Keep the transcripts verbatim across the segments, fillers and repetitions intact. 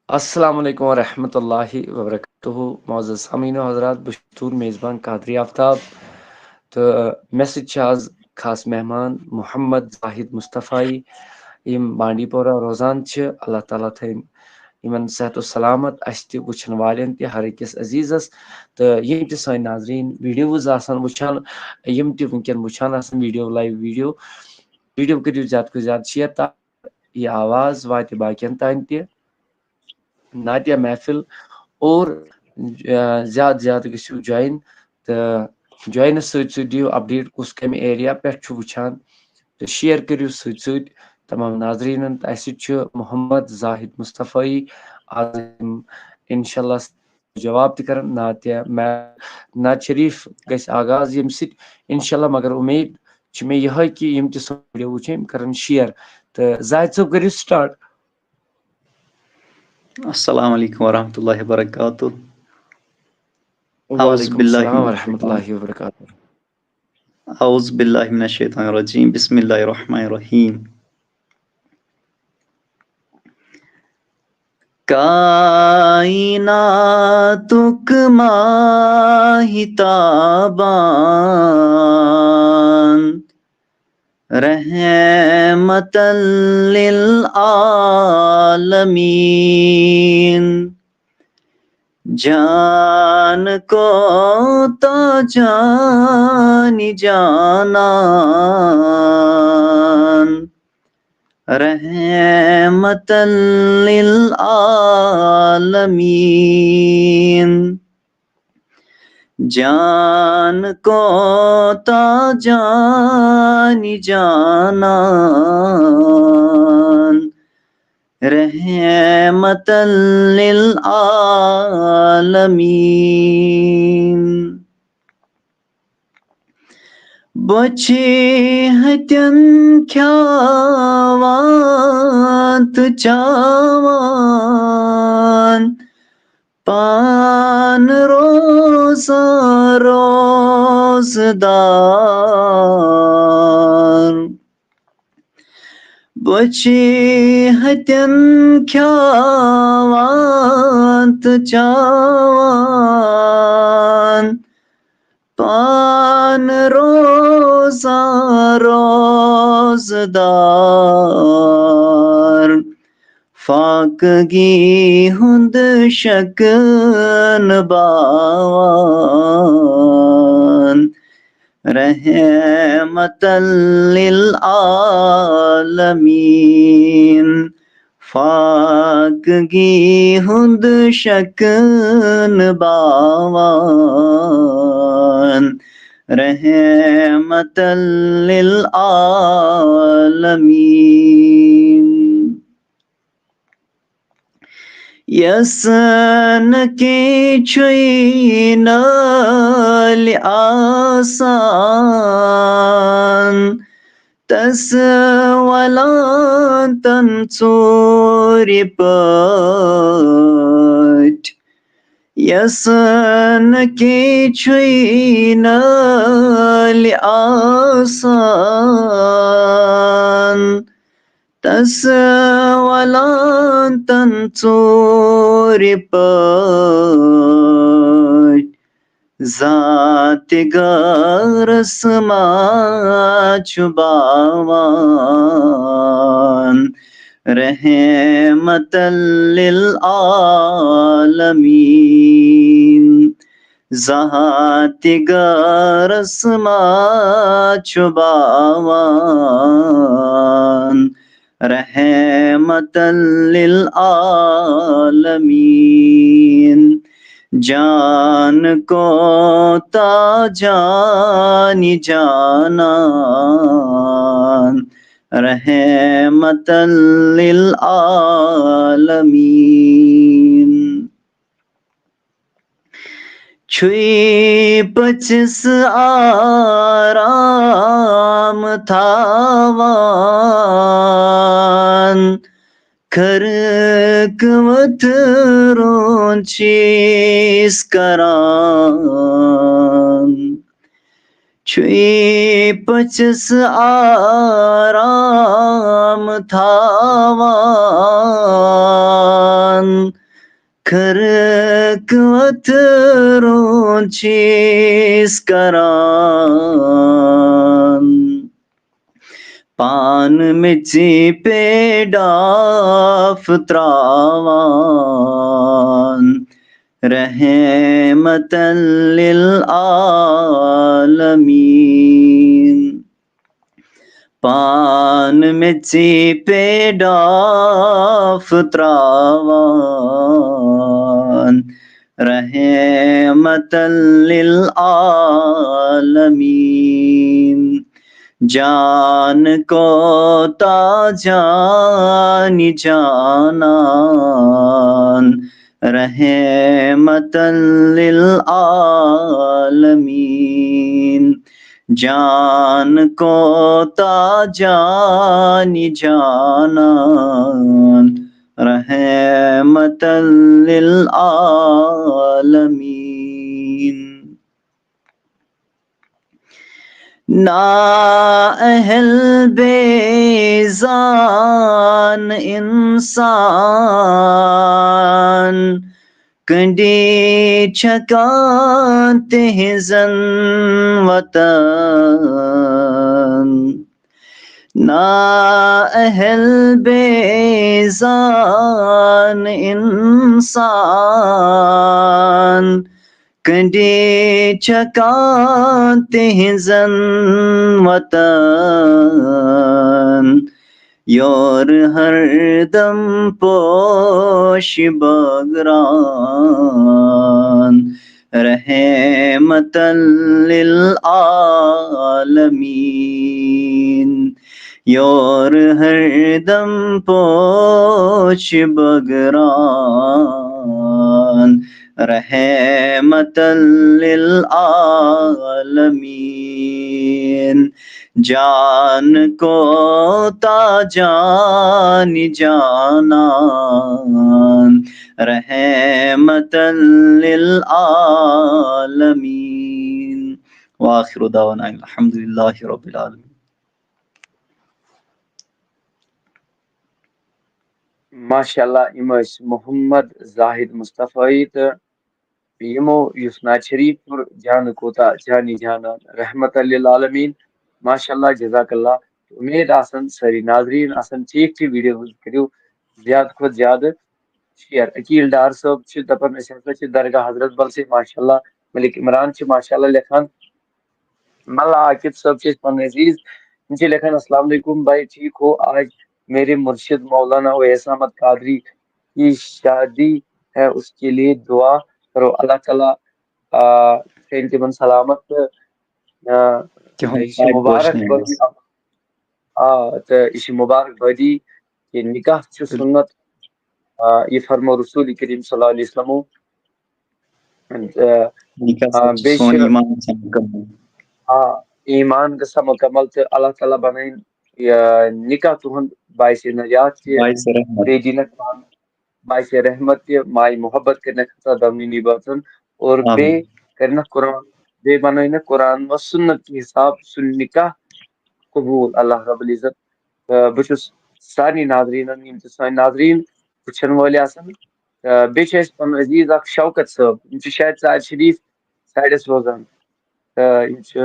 السلام علیکم ورحمۃ اللہ وبرکاتہ۔ معزز سامعین و حضرات، بہٕ چھُس تُہُنٛد میزبان قادری آفتاب، تہٕ مےٚ سۭتۍ چھِ آز خاص مہمان محمد زاہد مصطفی، یِم بانڈی پورہ روزان چھِ۔ اللہ تعالیٰ تھٲیِن یِمن صحت و سلامت، اَسہِ تہِ، وٕچھن والٮ۪ن تہِ، ہر أکِس عزیزس۔ تہٕ یِم تہِ سٲنۍ ناظریٖن ویڈیوز آسن وٕچھان، یِم تہِ وٕنکیٚن وٕچھان آسن ویڈیو، لایو ویڈیو، ویڈیو کٔرِو زیادٕ کھۄتہٕ زیادٕ شیئر، تاکہِ یہِ آواز واتہِ باقین تام تہِ۔ نعتیہ محفل اور، آ، زیادٕ زیادٕ گٔژھِو جوین، تہٕ جوینس سۭتۍ سۭتۍ دِیِو اپڈیٹ کُس کمہِ ایریا پٮ۪ٹھ چھُ وٕچھان، تہٕ شیئر کٔرِو سۭتۍ سۭتۍ تمام ناظریٖنن۔ تہٕ اَسہِ سۭتۍ چھُ محمد زاہد مصطفی، آز یِم انشاءاللہ جواب تہِ کرن۔ نعتیہ مح-، نعت شریف گژھِ آغاز ییٚمہِ سۭتۍ انشاءاللہ، مگر امید چھِ مےٚ یِہوٚے کہِ یِم تہِ سون ویڈیو وٕچھن، یِم کرن شیئر۔ تہٕ زاہد صٲب، کٔرِو سٹارٹ۔ السلام علیکم ورحمۃ اللہ وبرکاتہ۔ وعلیکم السلام ورحمۃ اللہ وبرکاتہ۔ أعوذ بالله من الشيطان الرجيم. بسم الله الرحمن الرحيم. کائناتُک ماہتابان، رحمتاً للعالمین۔ جان کوتاہ جانی جانان، رحمتاً للعالمین۔ جان کوتاہ جانی جانان، رحمتاً للعالمین۔ بۄچھِ ہتٮ۪ن کھیاوان تہٕ چاوان، پان روزان روزدار۔ بۄچھِ ہتٮ۪ن کھیاوان تہٕ چاوان، پان روزان روزدار۔ فاقگی ہُنٛد شکن باوان، رحمتاً للعالمین۔ فاقگی ہُنٛد شکن باوان، رحمتاً للعالمین۔ یَس نہٕ کینٛہہ چھُے نٲلۍ آسان، تَس وَلان تَن ژوٗرِ پٲٹھۍ۔ یَس نہٕ کینٛہہ چھُے نٲلۍ آسان، تَس وَلان تَن ژوٗرِ پٲٹھۍ۔ ذاتِ غٲرس ما چھُ باوان، رحمتاً للعالمین۔ ذاتِ غٲرس ما چھُ باوان، رحمتاً للعالمین۔ جان کوتاہ جانی جانان، رحمتاً للعالمین۔ چھُے پٔژھِس آرام تھاوان، خرقہٕ وتھرُن چھِس کران۔ چھُے پٔژھِس آرام تھاوان، خرق وترون چیز کران، پان مژی پہ ڈاف تراوان، رحمت للعالمین۔ پان مژی پہ ڈاف تراوان، رحمت للعالمین۔ جان کوتا جانی جانان، رحمت للعالمین۔ جان کوتا جانی جانان، رحمت للعالمین۔ نااہل بیزان انسان، کنڈی چھکان تہنزن وطن۔ نااہل بیزان انسان، کنڈی چھکان تہنزن وطن، یور ہر دم پوش بگران، رحمت للعالمین۔ یور ہر دم پوش بگران، رحمت للعالمین۔ جان کوتا جانی جانان، رحمت للعالمین۔ وآخر دعوانا الحمد لله رب العالمين۔ ماشاء اللہ، یِم ٲسۍ محمد زاہد مصطفی تہٕ یِمو یُس نعت شریف پوٚر، جان کوتا جانی جانان، رحمت للعالمین۔ ماشاء اللہ، جزاک اللہ۔ اُمید آسان سٲری ناظریٖن آسان ٹھیٖک، ٹھیٖک ویڈیو کٔرِو زیادٕ کھۄتہٕ زیادٕ شیئر۔ عقیل ڈار صٲب چھِ دَپان، أسۍ ہسا چھِ درگاہ حضرت بل سے، ماشاء اللہ۔ ملک عمران چھِ ماشاء اللہ لیکھان، ملا عاقب صٲب چھِ أسۍ پنٕنۍ عزیز۔ یِم چھِ لیکھان، السلام علیکم بھائی، ٹھیک ہو؟ آج میرے مرشد مولانا اویس احمد قادری کی شادی ہے، اس کے لیے دعا کرو۔ اللہ تعالیٰ، آ، تھٲیِن تِمن سلامت تہٕ، آ، تِہُنٛد یہِ چھِ مُبارک بٲدی۔ آ، تہٕ یہِ چھِ مُبارک بٲدی کہِ نکاح چھُ سُنت، آ، یہِ فرمو رسول کریم صلی اللہ علیہ وسلمو۔ آ، بیٚیہِ چھُ، آ، ایمان گژھان مُکمل تہٕ اللہ تعالیٰ بنٲیِن یہِ نکاح تُہُنٛد باعث نجات تہِ، بیٚیہِ دِنَکھ پانہٕ باعث رحمت تہِ، ماے محبت کٔرِنَکھ ہسا دۄنوٕنی بٲژَن، اور بیٚیہِ کٔرِنَکھ قرآن، بیٚیہِ بنٲیِنَکھ قرآن و سُنت کہِ حساب سُہ نکاح قبوٗل اللہ رب العزت۔ تہٕ بہٕ چھُس سارنٕے ناظریٖنَن، یِم تہِ سٲنۍ ناظریٖن وٕچھَن وٲلۍ آسَن، تہٕ بیٚیہِ چھِ اَسہِ پَنُن عزیٖز اَکھ شوکت صٲب، یِم چھِ شاید ژارِ شریٖف سایڈَس روزان۔ تہٕ یِم چھِ،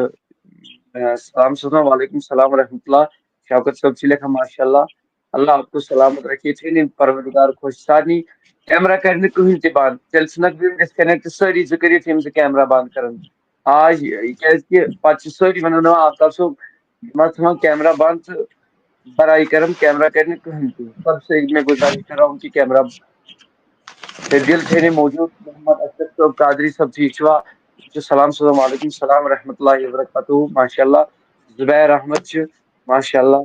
آ، سلام سوزان، وعلیکم السلام ورحمۃ اللہ۔ شوکت صٲب چھِ لیکھان، ماشاء اللہ، اللہ آپ کو سلامت رکھے، تھٲیِن پروردگار خۄش۔ سارنٕے کیمرہ کَرِ نہٕ کٕہٕنۍ تہِ بنٛد، تیٚلہِ ژھٕنَکھ بہٕ یِم ڈِسکَنیکٹ سٲری، زٕ کٔرِو تِم زٕ کیمرہ بنٛد کَران۔ آ، یہِ، کیٛازِکہِ پَتہٕ چھِ سٲری وَنان، نہ، آفتاب صٲب، یِم حظ تھاوان کیمرہ بنٛد تہٕ برایہِ کرم، کیمرہ کرِ نہٕ کٕہٕنۍ تہِ۔ سب سے میں گزارش کر رہا ہوں کہ کیمرہ تہٕ دِل تھٲیِن موجود۔ محمد اشرف صٲب قادری صٲب، ٹھیٖک چھِوا؟ چھُ سلام سوزان، وعلیکم السلام ورحمۃ اللہ وبرکاتہ۔ ماشاء اللہ۔ زبیر احمد چھُ، ماشاء اللہ۔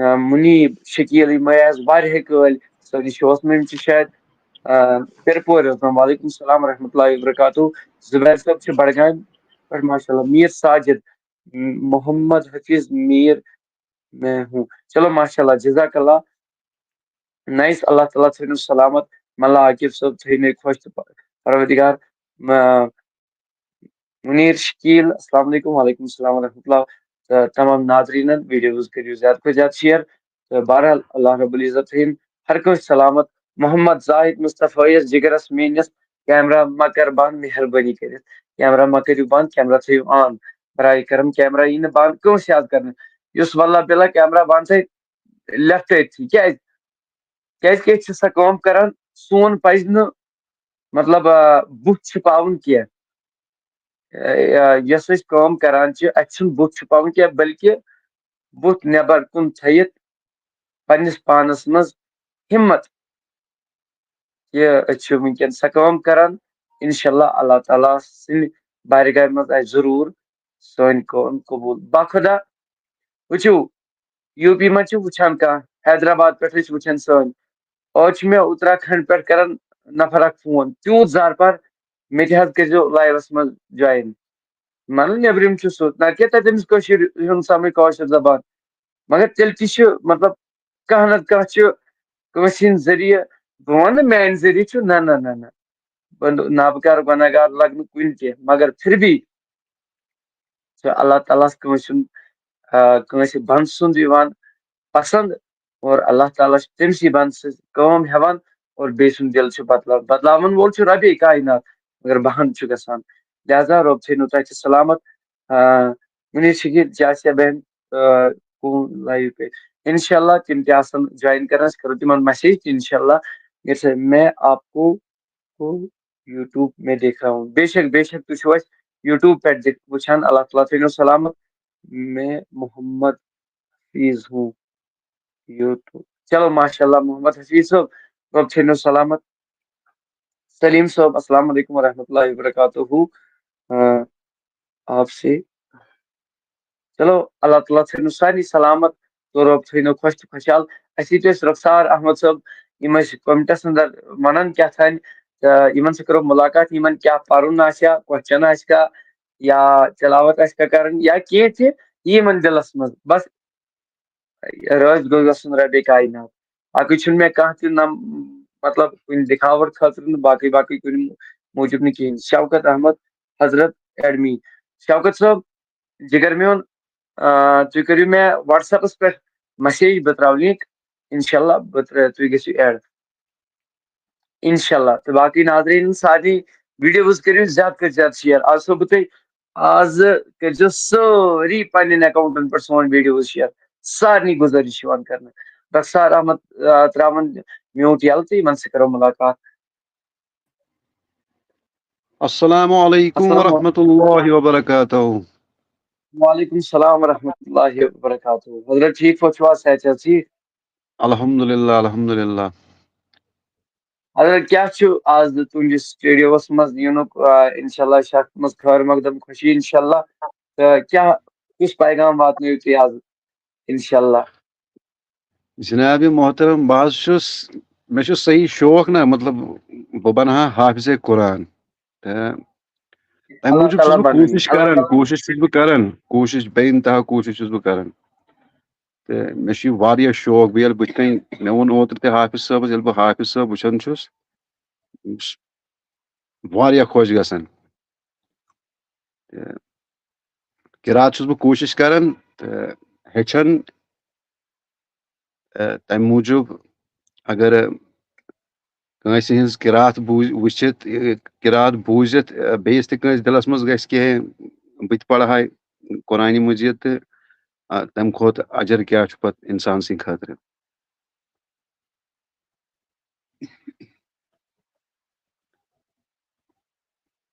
آ، منیب شکیل، یِم آیہِ آز واریاہے کٲلۍ سٲنِس شووَس منٛز، یِم چھِ شاید، آ، پِرپورِ روزان۔ وعلیکم السلام ورحمۃ اللہ وبرکاتہ۔ زبیر صٲب چھِ بڈگامہِ پٮ۪ٹھ، ماشاء اللہ۔ میٖر ساجد، م-، محمد حفیظ میٖر میں ہوں۔ چلو، ماشاء اللہ، جزاک اللہ۔ نایس، اللہ تعالیٰ تھٲینو سلامت۔ ملا عاقب صٲب تھٲینو خۄش تہٕ پ-، پروردگار، م-، منیر شکیل، السلام علیکم۔ وعلیکم السلام ورحمۃ اللہ۔ تہٕ تمام ناظریٖنن ویڈیوز کٔرِو زیادٕ کھۄتہٕ زیادٕ شیئر۔ تہٕ بہرحال، اللہ رب العزت تھٲیِن ہر کٲنٛسہِ سلامت۔ محمد زاہد مصطفیٰ یس جگرس میٲنِس، کیمرہ مہ کر بند مہربٲنی کٔرِتھ، کیمرہ مہ کٔرِو بند، کیمرہ تھٲیِو آن، برائے کرم کیمرہ یی نہٕ بند کٲنٛسہِ یاد کرنہٕ۔ یُس واللہ بِلا کیمرہ بند تھٲے، لیفٹ أتھی۔ کیازِ؟ کیازِ کہِ أسۍ چھِ سۄ کٲم کران، سون پزِ نہٕ مطلب، آ، بُتھ چھُپاوُن کینٛہہ۔ آ، یۄس أسۍ کٲم کران چھِ، اَسہِ چھُنہٕ بُتھ چھُپاوُن کینٛہہ، بلکہِ بُتھ نٮ۪بر کُن تھٲیِتھ پننِس پانس منٛز ہمت، کہِ أسۍ چھِ وٕنکیٚن سۄ کٲم کران۔ انشاءاللہ، اللہ تعالیٰ سٕنٛدِ بارگاہہِ منٛز آسہِ ضروٗر سٲنۍ کٲم قبوٗل۔ باخدا، وٕچھِو، یوٗ پی منٛز چھِ وٕچھان کانٛہہ، حیدرآباد پٮ۪ٹھ ٲسۍ وٕچھان سٲنۍ۔ آز چھِ مےٚ اُتراکھنڈ پٮ۪ٹھ کران نفر اکھ فون، تیوٗت زارپار، مےٚ تہِ حظ کٔرۍزیو لایوَس منٛز جویِن۔ مطلب، نیٚبرِم چھُ سُہ، نتہٕ کیٛاہ تَتہِ أمِس کٲشِر ہیوٚن سمٕجھ کٲشِر زبان۔ مگر تیٚلہِ تہِ چھِ، مطلب، کانٛہہ نتہٕ کانٛہہ چھُ کٲنٛسہِ ہِنٛدۍ ذٔریعہٕ، بہٕ وَنہٕ نہٕ میٛانہِ ذٔریعہٕ چھُ، نہ، نہ، نہ، نہ۔ بہٕ نہ، بہٕ کَرٕ گۄناہ گار لَگنہٕ کُنہِ تہِ، مگر پھر بھی چھُ اللہ تعالیٰ ہَس کٲنٛسہِ ہُنٛد، آ، کٲنٛسہِ بنٛدٕ سُنٛد یِوان پسنٛد، اور اللہ تعالیٰ چھُ تٔمۍ سٕے بنٛدٕ سٕنٛز کٲم ہٮ۪وان، اور بیٚیہِ سُنٛد دِل چھُ بدلاوان۔ بدلاوَن وول چھُ ربِ کائنات، مگر بہانہٕ چھُ گژھان۔ لہذا رۄب تھٲینو تۄہہِ تہِ سلامت۔ آ، منیٖر شکیٖل جاسیا بہن، آ، کُن لایِو پے۔ انشاءاللہ تِم تہِ آسَن جویِن کران، أسۍ کرو تِمن میسیج تہِ انشاءاللہ۔ ییٚلہِ سا میں آپ کو کو یوٹیوب میں دیکھ رہا ہوں۔ بے شک، بے شک، تُہۍ چھِو اَسہِ یوٹیوب پٮ۪ٹھ دِ-، وٕچھان۔ اللہ تعالیٰ تھٲینو سلامت۔ میں محمد حفیظ ہوں۔ یوٹیوب۔ چلو، ماشاءاللہ، محمد حفیظ صٲب، رۄب تھٲینو سلامت۔ سلیم صٲب، السلام علیکم ورحمۃ اللہ وبرکاتہ۔ آ، آپ سے۔ چلو، اللہ تعالیٰ تھٲینو سارنٕے سلامت تہٕ رۄب تھٲینو خۄش تہٕ خۄشحال۔ اَسہِ ییٚتہِ ٲسۍ رۄخسار احمد صٲب، یِم ٲسۍ کومنٹس اندر وَنان کیٛاہ تام، تہٕ یِمن سۭتۍ کَرو مُلاقات، یِمن کیٛاہ پَرُن آسہِ ہا، کوسچن آسہِ ہا، یا تلاوت آسہِ ہا کَرٕنۍ، یا کینٛہہ تہِ یی یِمن دِلس منٛز۔ بس رٲضۍ گوٚژھ گژھُن ربِ کائنات۔ باقٕے چھُنہٕ مےٚ کانٛہہ تہِ نم-، مطلب، کُنہِ دِکھاوٹ خٲطرٕ نہٕ، باقٕے، باقٕے کُنہِ موٗجوٗب نہٕ کِہیٖنۍ۔ شوکت احمد حضرت ایڈمی۔ شوکت صٲب، جِگر میون، آ، تُہۍ کٔرِو مےٚ WhatsApp-س پٮ۪ٹھ میسیج، بہٕ ترٛاوٕ لِنک، انشاءاللہ بہٕ ترٛ-، تُہۍ گٔژھِو ایڈ۔ انشاءاللہ۔ تہٕ باقٕے ناظریٖن سارنٕے ویڈیوز کٔرِو زیادٕ کھۄتہٕ زیادٕ شیئر۔ آز چھُسو بہٕ تۄہہِ، آز کٔرۍزیو سٲری پننٮ۪ن اکاؤنٹن پٮ۪ٹھ سون ویڈیوز شیئر۔ سارنٕے گُزٲرِش چھِ یِوان کرنہٕ۔ رۄخسار احمد، آ، ترٛاوان میوٗٹ یَلہٕ تہٕ یِمن سۭتۍ کرو مُلاقات۔ السلام علیکم السلام۔ ورحمۃ اللہ وبرکاتہ۔ وعلیکم السلام ورحمۃ اللہ وبرکاتہ۔ حضرت ٹھیٖک پٲٹھۍ چھِو حظ؟ صحت چھا حظ ٹھیٖک؟ الحمدللہ، الحمدللہ۔ حضرت، کیٛاہ چھُ آز تُہنٛدِس سٹوڈیوَس منٛز یِنُک، آ، انشاءاللہ چھِ اَتھ منٛز خٲر مقدم خوشی انشاءاللہ۔ تہٕ کیٛاہ، کُس پیغام واتنٲیِو تُہۍ آز انشاءاللہ؟ جناب محترم، بہٕ حظ چھُس، مےٚ چھُ صحیح شوق نا، مطلب، بہٕ بنہٕ ہا حافظ قرآن۔ تہٕ تَمہِ اللہ موٗجوٗب چھُس تعالیٰ بہٕ بنٲیِن۔ کوٗشِش کران، کوٗشِش چھُس بہٕ کران، کوٗشِش، بے انتہا کوٗشِش چھُس بہٕ کران۔ تہٕ مےٚ چھُ یہِ واریاہ شوق۔ بہٕ ییٚلہِ بٕتھِ کَنۍ، مےٚ ووٚن اوترٕ تہِ حافظ صٲبَس، ییٚلہِ بہٕ حافظ صٲب وٕچھان چھُس، بہٕ چھُس واریاہ خۄش گژھان۔ تہٕ قرات چھُس بہٕ کوٗشِش کران تہٕ ہیٚچھان۔ تہٕ تَمہِ موٗجوٗب اگر کٲنٛسہِ ہٕنٛز قرات بوٗز-، وٕچھِتھ، قرات بوٗزِتھ، بیٚیِس تہِ کٲنٛسہِ دِلس منٛز گژھِ کینٛہہ، بہٕ تہِ پرٕ ہا قرآنِ مجیٖد، تہٕ آ، تَمہِ کھۄتہٕ اجر کیٛاہ چھُ پتہٕ اِنسان سٕنٛدِ خٲطرٕ؟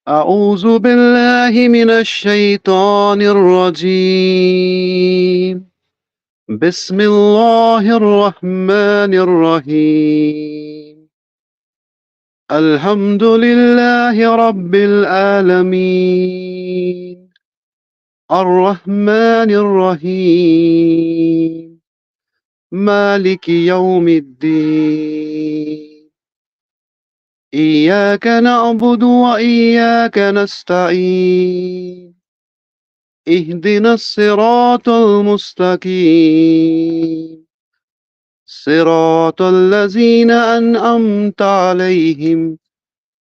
أعوذ بالله من الشيطان الرجيم. بسم الله الرحمن الرحيم. الحمد لله رب العالمين. الرحمن الرحيم. مالك يوم الدين. إياك نعبد وإياك نستعين. اهدنا الصراط المستقيم. صراط الذين أنعمت عليهم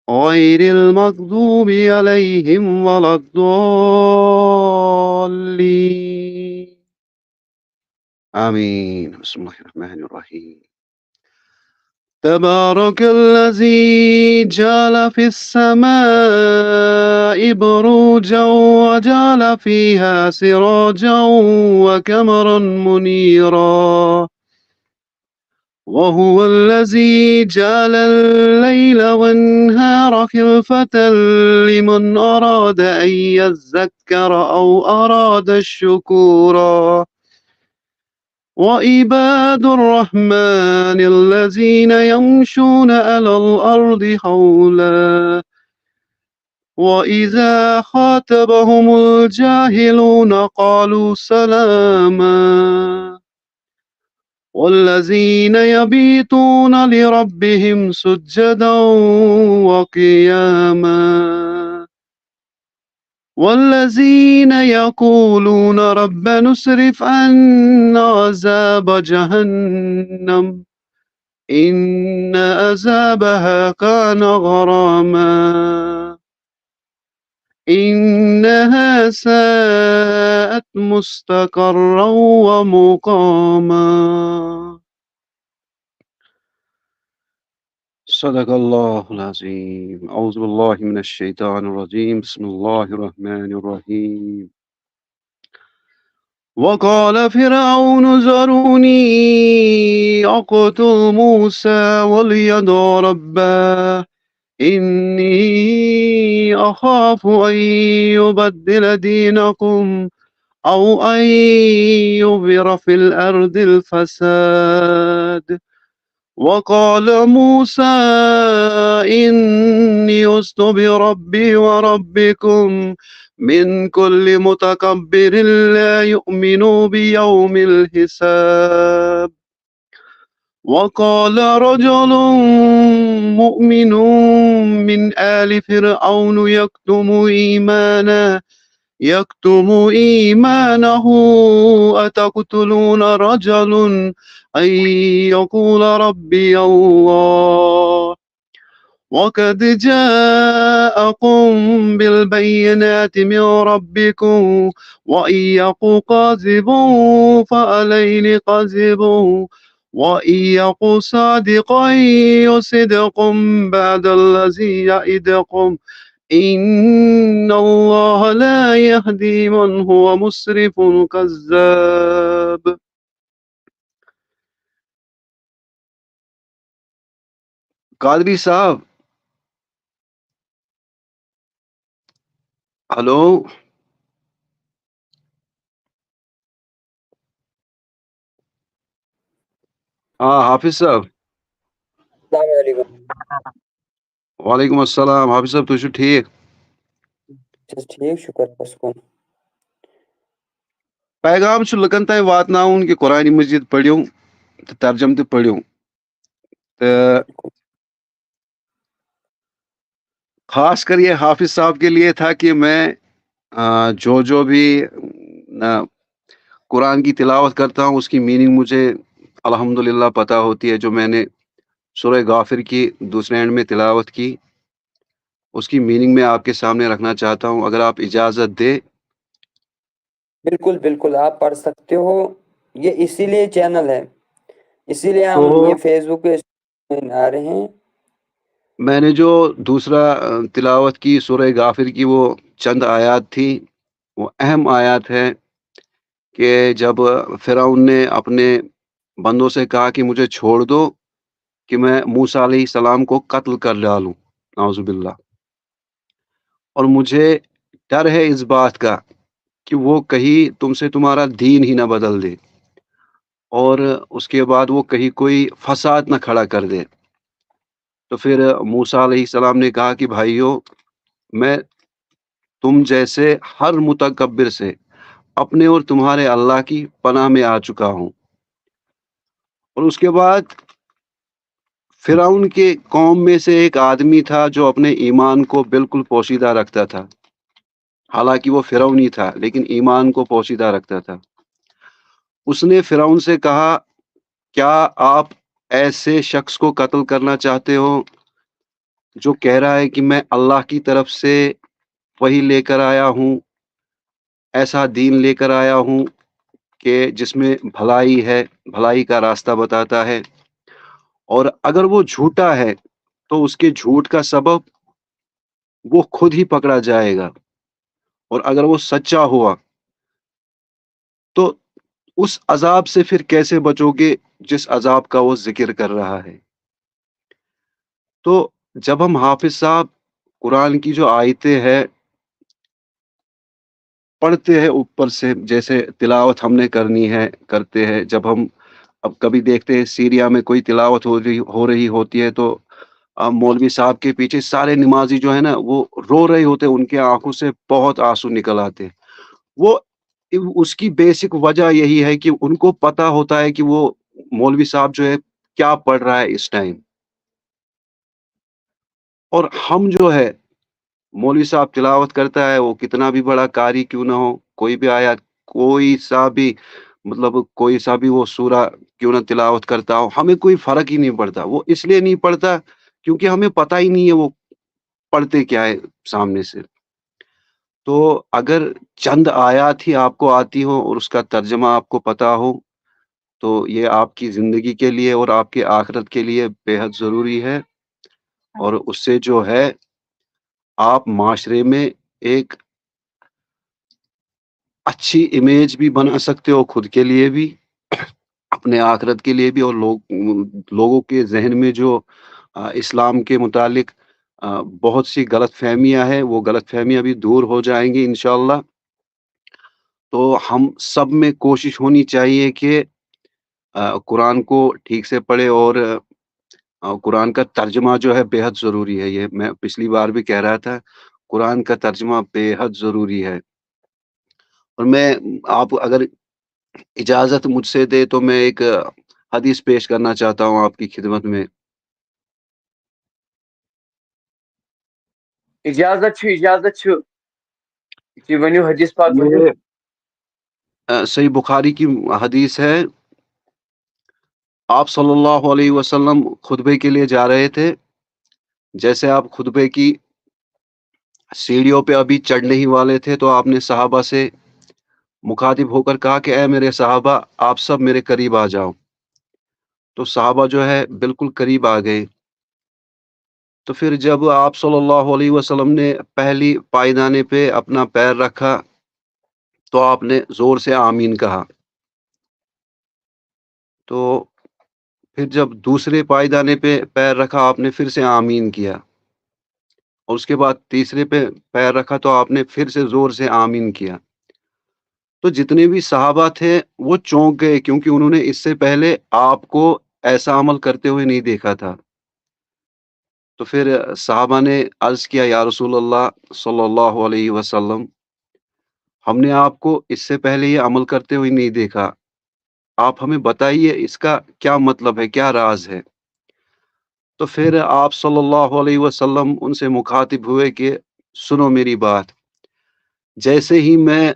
غير المغضوب عليهم ولا الضالين. آمين. بسم الله الرحمن الرحيم. تبارك الذي جعل في السماء بروجا وجعل فيها سراجا وقمرا منيرا. وهو الذي جعل الليل والنهار خلفة لمن أراد أن يذكر أو أراد شكورا. وعباد الرحمن الذين يمشون على الأرض هونا وإذا خاطبهم الجاهلون قالوا سلاما. والذين يبيتون لربهم سجدا وقياما. والذين يقولون ربنا اصرف عنا عذاب جهنم إن عذابها كان غراما. إنها ساءت مستقرا ومقاما. صدق الله العظيم. أعوذ بالله من الشيطان الرجيم. بسم الله الرحمن الرحيم. وقال فرعون ذروني أقتل موسى وليدع ربه إني أخاف أن يبدل دينكم أو أن يظهر في الأرض الفساد. وقال موسى إني عذت بربي وربكم من كل متكبر لا يؤمن بيوم الحساب. وقال رجل مؤمن من آل فرعون يكتم إيمانه يكتم إيمانه أتقتلون رجلا أن يقول ربي الله وقد جاءكم بالبينات من ربكم وإن يقو كاذب فعليه كذبه وإن يقو صادقا يصدكم بعد الذي يعدكم إن الله لا يهدي من هو مسرف كذاب. قادری صاحب، ہیلو۔ آ، حافظ صاحب۔ السلام علیکم۔ وعلیکم السلام۔ حافظ صاحب، تُہۍ چھِو ٹھیٖک؟ بہٕ چھُس ٹھیٖک، شُکر رۄبَس کُن۔ پیغام چھُ لُکن تام واتناوُن کہِ قرآن مجید پٔرِو تہٕ ترجمہٕ تہِ پٔرِو۔ تہٕ خاص کر یہ حافظ صاحب کے لیے تھا کہ میں، آ، جو، جو بھی، آ، قرآن کی تلاوت کرتا ہوں، اس کی میننگ مجھے الحمدللہ پتہ ہوتی ہے۔ جو میں نے سورہ غافر کی دوسرے اینڈ میں تلاوت کی، اس کی میننگ میں آپ کے سامنے رکھنا چاہتا ہوں، اگر آپ اجازت دیں۔ بالکل، بالکل، آپ پڑھ سکتے ہو۔ یہ اسی لیے چینل ہے، اسی لیے ہم تو یہ فیس بک پہ آ رہے ہیں۔ میں نے جو دوسرا، آ، تلاوت کی، سورہ غافر کی، وہ چند آیات تھی، وہ اہم آیات ہے کہ جب فرعون نے اپنے بندوں سے کہا کہ مجھے چھوڑ دو، کہ میں موسیٰ علیہ السلام کو قتل کر ڈالوں، نعوذ باللہ، اور مجھے ڈر ہے اس بات کا کہ وہ کہیں تم سے تمہارا دین ہی نہ بدل دے، اور اس کے بعد وہ کہیں کوئی فساد نہ کھڑا کر دے۔ تو پھر موسیٰ علیہ السلام نے کہا کہ بھائیو، میں تم جیسے ہر متکبر سے اپنے اور تمہارے اللہ کی پناہ میں آ چکا ہوں۔ اور اس کے بعد فرعون کے قوم میں سے ایک آدمی تھا جو اپنے ایمان کو بالکل پوشیدہ رکھتا تھا۔ حالانکہ وہ فرعون ہی تھا، لیکن ایمان کو پوشیدہ رکھتا تھا۔ اس نے فرعون سے کہا، کیا آپ ایسے شخص کو قتل کرنا چاہتے ہو جو کہہ رہا ہے کہ میں اللہ کی طرف سے وحی لے کر آیا ہوں، ایسا دین لے کر آیا ہوں کہ جس میں بھلائی ہے، بھلائی کا راستہ بتاتا ہے، और अगर वो झूठा है, तो उसके झूठ का सबब वो खुद ही पकड़ा जाएगा। और अगर वो सच्चा हुआ, तो उस अजाब से फिर कैसे बचोगे, जिस अजाब का वो जिक्र कर रहा है? तो जब हम हाफिज साहब कुरान की जो आयतें हैं, पढ़ते हैं ऊपर से, जैसे तिलावत हमने करनी है, करते हैं। जब हम अब कभी देखते हैं, सीरिया में कोई तिलावत हो रही हो रही होती है, तो अ, मौलवी साहब के पीछे सारे नमाजी जो है ना, वो रो रहे होते हैं, उनके आंखों से बहुत आंसू निकल आते हैं। वो इ- उसकी बेसिक वजह यही है कि उनको पता होता है कि वो मौलवी साहब जो है, क्या पढ़ रहा है इस टाइम। और हम जो है, मौलवी साहब तिलावत करता है, वो कितना भी बड़ा कारी क्यों ना हो, कोई भी आयत, कोई सा भी, मतलब कोई सा भी वो सूरा क्यों ना तिलावत करता हो, हमें कोई फर्क ही नहीं पड़ता। वो इसलिए नहीं पड़ता क्योंकि हमें पता ही नहीं है वो पढ़ते क्या है सामने से। तो अगर चंद आयात ही आपको आती हो और उसका तर्जमा आपको पता हो, तो ये आपकी जिंदगी के लिए और आपकी आखिरत के लिए बेहद जरूरी है। और उससे जो है, आप माशरे में एक अच्छी इमेज भी बना सकते हो खुद के लिए भी, अपने आखिरत के लिए भी, और लोग लोगों के जहन में जो अ, इस्लाम के मुतालिक अ, बहुत सी गलत फहमियाँ हैं, वो गलत फहमियाँ भी दूर हो जाएंगी इंशाल्लाह। तो हम सब में कोशिश होनी चाहिए कि अ, कुरान को ठीक से पढ़े और अ, कुरान का तर्जमा जो है, बेहद ज़रूरी है। ये मैं पिछली बार भी कह रहा था, कुरान का तर्जमा बेहद ज़रूरी है। और मैं, आप अगर इजाज़त मुझसे दे, तो मैं एक अ, हदीस पेश करना चाहता हूँ आपकी खिदमत में। اجازت چھُ اجازت چھُ جی ؤنِو حدیث پاک ؤنِو۔ یہ अ, सही बुखारी की हदीस है। आप सल्लल्लाहु अलैहि वसल्लम खुतबे के लिए जा रहे थे। जैसे आप खुतबे की सीढ़ियों पे अभी चढ़ने ही वाले थे, तो आपने सहाबा से मुखातिब होकर कहा कि ऐ मेरे सहाबा, आप सब मेरे करीब आ जाओ। तो सहाबा जो है, बिल्कुल करीब आ गए। तो फिर जब आप सल्लल्लाहु अलैहि वसल्लम ने पहली पायदाने पे अपना पैर रखा, तो आपने जोर से आमीन कहा। तो फिर जब दूसरे पायदाने पे पैर रखा, आपने फिर से आमीन किया, और उसके बाद तीसरे पे पैर रखा, तो आपने फिर से जोर से आमीन किया। तो जितने भी सहाबा थे, वो चौंक गए, क्योंकि उन्होंने इससे पहले आपको ऐसा अमल करते हुए नहीं देखा था। तो फिर सहाबा ने अर्ज किया, या रसूल अल्लाह सल्लल्लाहु अलैहि वसल्लम, हमने आपको इससे पहले ये अमल करते हुए नहीं देखा, आप हमें बताइए, इसका क्या मतलब है, क्या राज है? तो फिर आप सल्लल्लाहु अलैहि वसल्लम उनसे मुखातिब हुए कि सुनो मेरी बात। जैसे ही मैं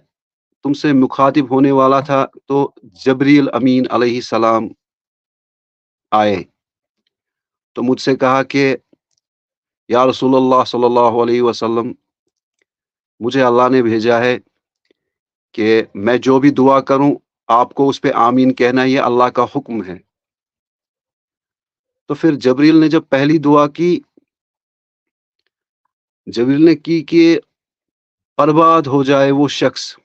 तुमसे मुखातिब होने वाला था, तो जबरील अमीन अलैहिस्सलाम आए। तो मुझसे कहा कि या रसूलुल्लाह सल्लल्लाहु अलैहि वसल्लम, मुझे अल्लाह ने भेजा है कि मैं जो भी दुआ करूं, आपको उस पे आमीन कहना, ये अल्लाह का हुक्म है। तो फिर जबरील ने जब पहली दुआ की, जबरील ने की कि बर्बाद हो जाए वो शख्स,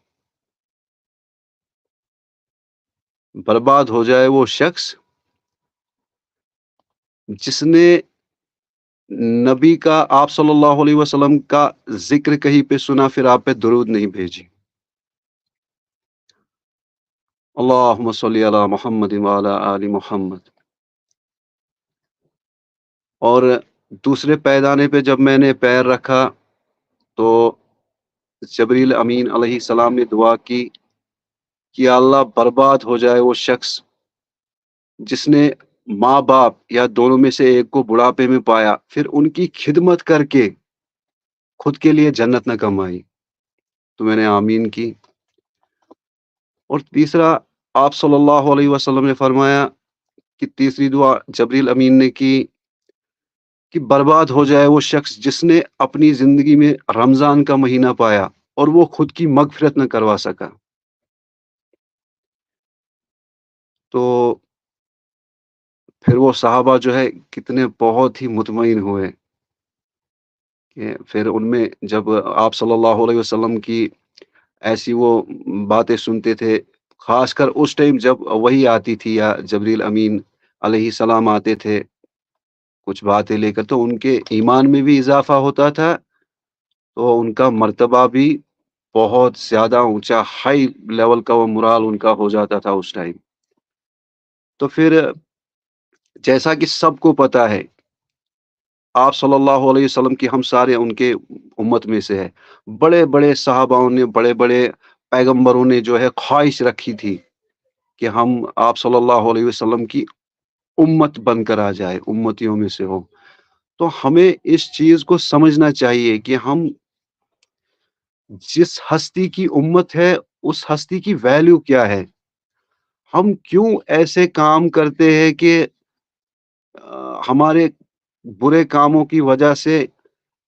बर्बाद हो जाए वो शख्स जिसने नबी का, आप सल्लल्लाहु अलैहि वसल्लम का जिक्र कहीं पे सुना, फिर आप पे दुरूद नहीं भेजी। अल्लाहुम्मा सल्ली अला मुहम्मद व अला आलि मुहम्मद। और दूसरे पैदाने पे जब मैंने पैर रखा, तो जबरील अमीन अलैहिस्सलाम ने दुआ की कि या अल्लाह, बर्बाद हो जाए वो शख्स जिसने माँ बाप या दोनों में से एक को बुढ़ापे में पाया, फिर उनकी खिदमत करके खुद के लिए जन्नत न कमाई। तो मैंने आमीन की। और तीसरा, आप सल्लल्लाहु अलैहि वसल्लम ने फरमाया कि तीसरी दुआ जबरील अमीन ने की कि बर्बाद हो जाए वो शख्स जिसने अपनी जिंदगी में रमजान का महीना पाया और वो खुद की मगफिरत न करवा सका। तो फिर वो सहाबा जो है, कितने बहुत ही मुतमईन हुए कि फिर उनमें जब आप सल्लल्लाहु अलैहि वसल्लम की ऐसी वो बातें सुनते थे, खासकर उस टाइम जब वही आती थी या जबरील अमीन अलैहिस्सलाम आते थे कुछ बातें लेकर, तो उनके ईमान में भी इजाफा होता था, तो उनका मर्तबा भी बहुत ज्यादा ऊंचा, हाई लेवल का वो मुराल उनका हो जाता था उस टाइम। तो फिर जैसा कि सबको पता है, आप सल्लल्लाहु अलैहि वसल्लम की, हम सारे उनके उम्मत में से है। बड़े बड़े सहाबाओं ने, बड़े बड़े पैगंबरों ने जो है ख्वाहिश रखी थी कि हम आप सल्लल्लाहु अलैहि वसल्लम की उम्मत बनकर आ जाए, उम्मतियों में से हो। तो हमें इस चीज को समझना चाहिए कि हम जिस हस्ती की उम्मत है, उस हस्ती की वैल्यू क्या है। हम क्यों ऐसे काम करते हैं कि अ, हमारे बुरे कामों की वजह से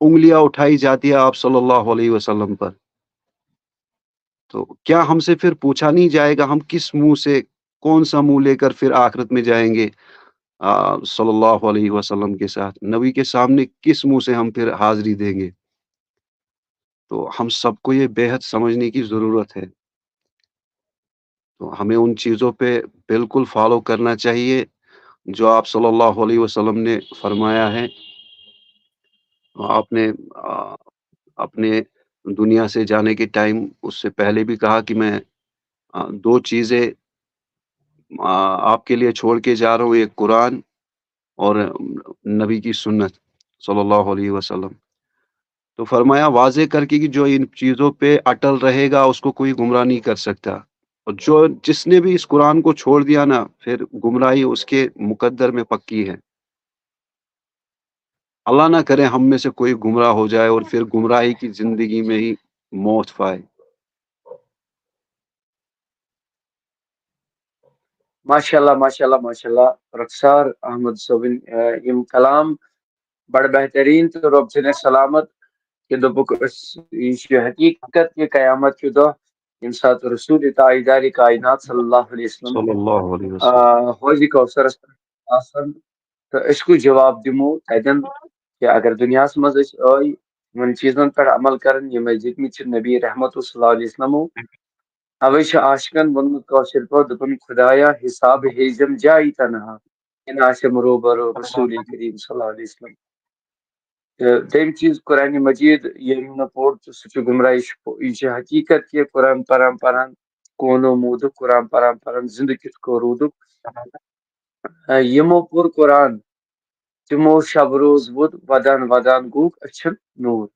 उंगलियां उठाई जाती है आप सल्लल्लाहु अलैहि वसल्लम पर? तो क्या हमसे फिर पूछा नहीं जाएगा, हम किस मुंह से, कौन सा मुंह लेकर फिर आखिरत में जाएंगे आ, सल्लल्लाहु अलैहि वसल्लम के साथ? नबी के सामने किस मुंह से हम फिर हाजिरी देंगे? तो हम सबको ये बेहद समझने की जरूरत है। तो हमें उन चीजों पे बिल्कुल फॉलो करना चाहिए जो आप सल्लल्लाहु अलैहि वसल्लम ने फरमाया है। आपने आ, अपने दुनिया से जाने के टाइम, उससे पहले भी कहा कि मैं आ, दो चीजें आ, आपके लिए छोड़ के जा रहा हूँ, एक कुरान और नबी की सुन्नत सल्लल्लाहु अलैहि वसल्लम। तो फरमाया वाजे करके कि जो इन चीजों पे अटल रहेगा, उसको कोई गुमराह नहीं कर सकता। और जो, जिसने भी इस कुरान को छोड़ दिया ना, फिर गुमराही उसके मुकद्दर में पक्की है। अल्लाह ना करे हम में से कोई गुमराह हो जाए और फिर गुमराही की जिंदगी में ही मौत पाए। ماشاء اللہ، ماشاء اللہ، ماشاء اللہ۔ رخسار احمد صٲبٕنۍ، آ، یِم کلام بڑٕ بہتریٖن تہٕ رۄب تھٲینَس سلامت۔ کہِ دوٚپُکھ، أسۍ، یہِ چھُ حقیٖقت کہِ قیامت کہِ دۄہ ییٚمہِ ساتہٕ رسول تاجدارِ کائنات صلی اللہ علیہ وسلم، सल्लल्लाहु अलैहि آ، वसल्लम। حوضِ کوثرس پٮ۪ٹھ آسن تہٕ أسۍ کُس جواب دِمو تتٮ۪ن کہِ اگر دُنیاہس منٛز أسۍ ٲے یِمن چیٖزن پٮ۪ٹھ عمل کرن یِم أسۍ دِتمٕتۍ چھِ نبی رحمت صلی اللہ علیہ وسلمو۔ اوے چھُ عاشقن ووٚنمُت کٲشِر پٲٹھۍ، دوٚپُن، خدایا حساب ہیزم جایی تنہا، یہِ نہٕ آسٮ۪م روبرو رسول کریم صلی اللہ علیہ وسلم۔ تہٕ دوٚیِم چیٖز، قرآن مجید ییٚمۍ نہٕ پوٚر تہٕ سُہ چھُ گمراہ۔ یہِ چھُ، یہِ چھُ حقیٖقت کہِ قرآن پران پران کونو موٗدُکھ، قرآن پران پران زِندٕ کِتھ کٔنۍ روٗدُکھ۔ آ، یِمو پوٚر قرآن، تِمو شب روز ووٚد ودان ودان گوٚوُکھ أچھن نوٗر۔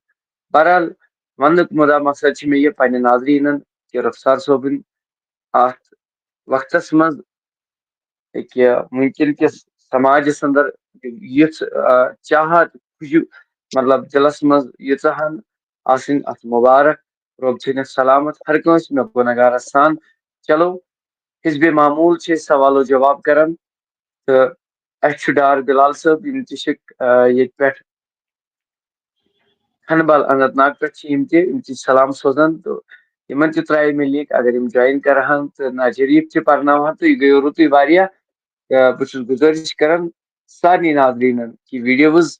بہرحال، وننُک مُدا مقصد چھُ مےٚ یہِ پننہِ ناظریٖنن کہِ رخسار صٲبٕنۍ اتھ وقتس منٛز کہِ وٕنکیٚن کِس سماجس اندر یِژھ، آ، چاہت، خوشی، مطلب دِلس منٛز ییٖژاہ ہن آسٕنۍ اتھ مُبارک، رۄب تھٲینَس سلامت ہر کٲنٛسہِ مےٚ گُنہگارس سان۔ چلو، حزب معمول چھِ أسۍ سوال و جواب کران تہٕ اسہِ چھُ ڈار بلال صٲب، یِم تہِ چھِ، آ، ییٚتہِ پٮ۪ٹھ ہنبل اننت ناگ پٮ۪ٹھ چھِ یِم تہِ، یِم تہِ چھِ سلام سوزان تہٕ یِمن تہِ ترٛایہِ مےٚ لِنک، اگر یِم جوین کرہن تہٕ نعت شریف تہِ پرناوہن تہٕ یہِ گٔیو رُتُے واریاہ۔ تہٕ بہٕ چھُس گُزٲرِش کران سارنٕے ناظریٖنن کہِ ویڈیوز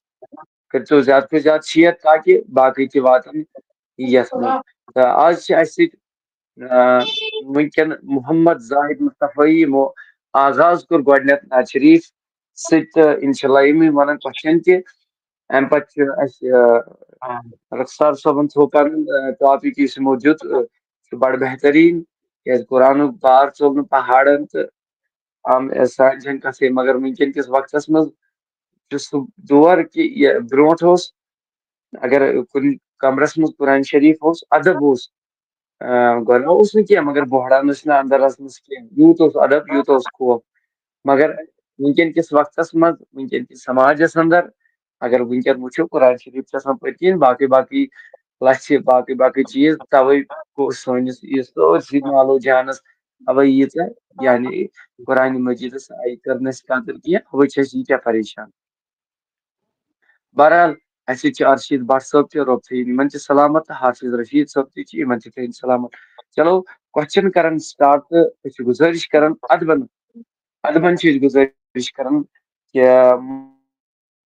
کٔرۍتو زیادٕ کھۄتہٕ زیادٕ شیئر تاکہِ باقٕے تہِ واتن یتھ منٛز۔ تہٕ آز چھِ اسہِ سۭتۍ، آ، وٕنکیٚن محمد زاہد مصطفی، یِمو آغاز کوٚر گۄڈٕنیتھ نعت شریف سۭتۍ، تہٕ انشاءاللہ یِمٕے ونن question تہِ۔ امہِ پتہٕ چھُ اسہِ، آ، رخسار صٲبن تھوٚو پنُن، آ، ٹاپک یُس یِمو دیُت، آ، چھُ بڑٕ بہتریٖن، کیازِ قرآنُک بار ژوٚل نہٕ پہاڑن تہٕ آم، آ، سانہِ جن کتھے۔ مگر وٕنکیٚن کِس وقتس منٛز چھُ سُہ دور کہِ یہِ برونٛٹھ اوس، اگر کُنہِ کمرس منٛز قرآن شریف اوس، ادب اوس، آ، گۄڈٕ اوس نہٕ کینٛہہ، مگر بۄہڑان ٲسۍ نہٕ اندر اژنس کینٛہہ، یوٗت اوس ادب، یوٗت اوس خوف۔ مگر وٕنکیٚن کِس وقتس منٛز، وٕنکیٚن کِس سماجس اندر، اگر وٕنکیٚن وٕچھو، قرآن شریف چھِ آسان پٔتۍ کِنۍ، باقٕے باقٕے لژھِ، باقٕے باقٕے چیٖز، توے گوٚو سٲنِس یہِ سٲرسٕے مال و جانس اوے ییٖژاہ، یعنی قرآن مجیدس آیہِ کٔر نہٕ اَسہِ قدر کینٛہہ، اوے چھِ أسۍ ییٖتیٛاہ پریشان۔ بہرحال، اسہِ سۭتۍ چھِ ارشید بٹ صٲب تہِ، رۄب تھٲیِن یِمن تہِ سلامت، تہٕ حافظ رشید صٲب تہِ چھِ، یِمن تہِ تھٲیِن سلامت۔ چلو، question کران start تہٕ أسۍ چھِ گُزٲرِش کران ادبن، ادبن چھِ أسۍ گُزٲرِش کران کہِ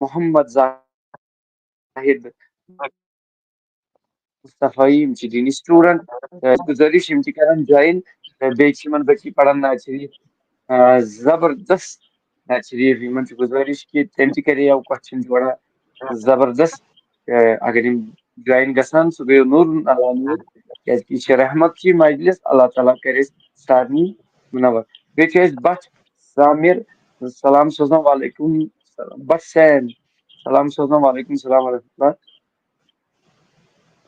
محمد زاہد مصطفی، یِم چھِ دینی سٹوڈنٹ، گُزٲرِش، یِم تہِ کرن جوین، بیٚیہِ چھِ یِمن بچی پران ناز شریف، آ، زبردست ناز شریف، یِمن چھِ گُزٲرِش کہِ تٔمۍ تہِ کرے یَو کوسچن جوڑا زبردست، آ، اگر یِم جوین گژھن، سُہ گٔیو نوٗر اللہ نوٗر، کیازِ کہِ یہِ چھِ رحمت کی مجلس، اللہ تعالیٰ کرِ أسۍ سارنٕے منور۔ بیٚیہِ چھِ أسۍ بٹ سامر سلام سوزان، وعلیکم السلام۔ بٹ سین سلام سوزان، وعلیکم السلام ورحمۃ اللہ۔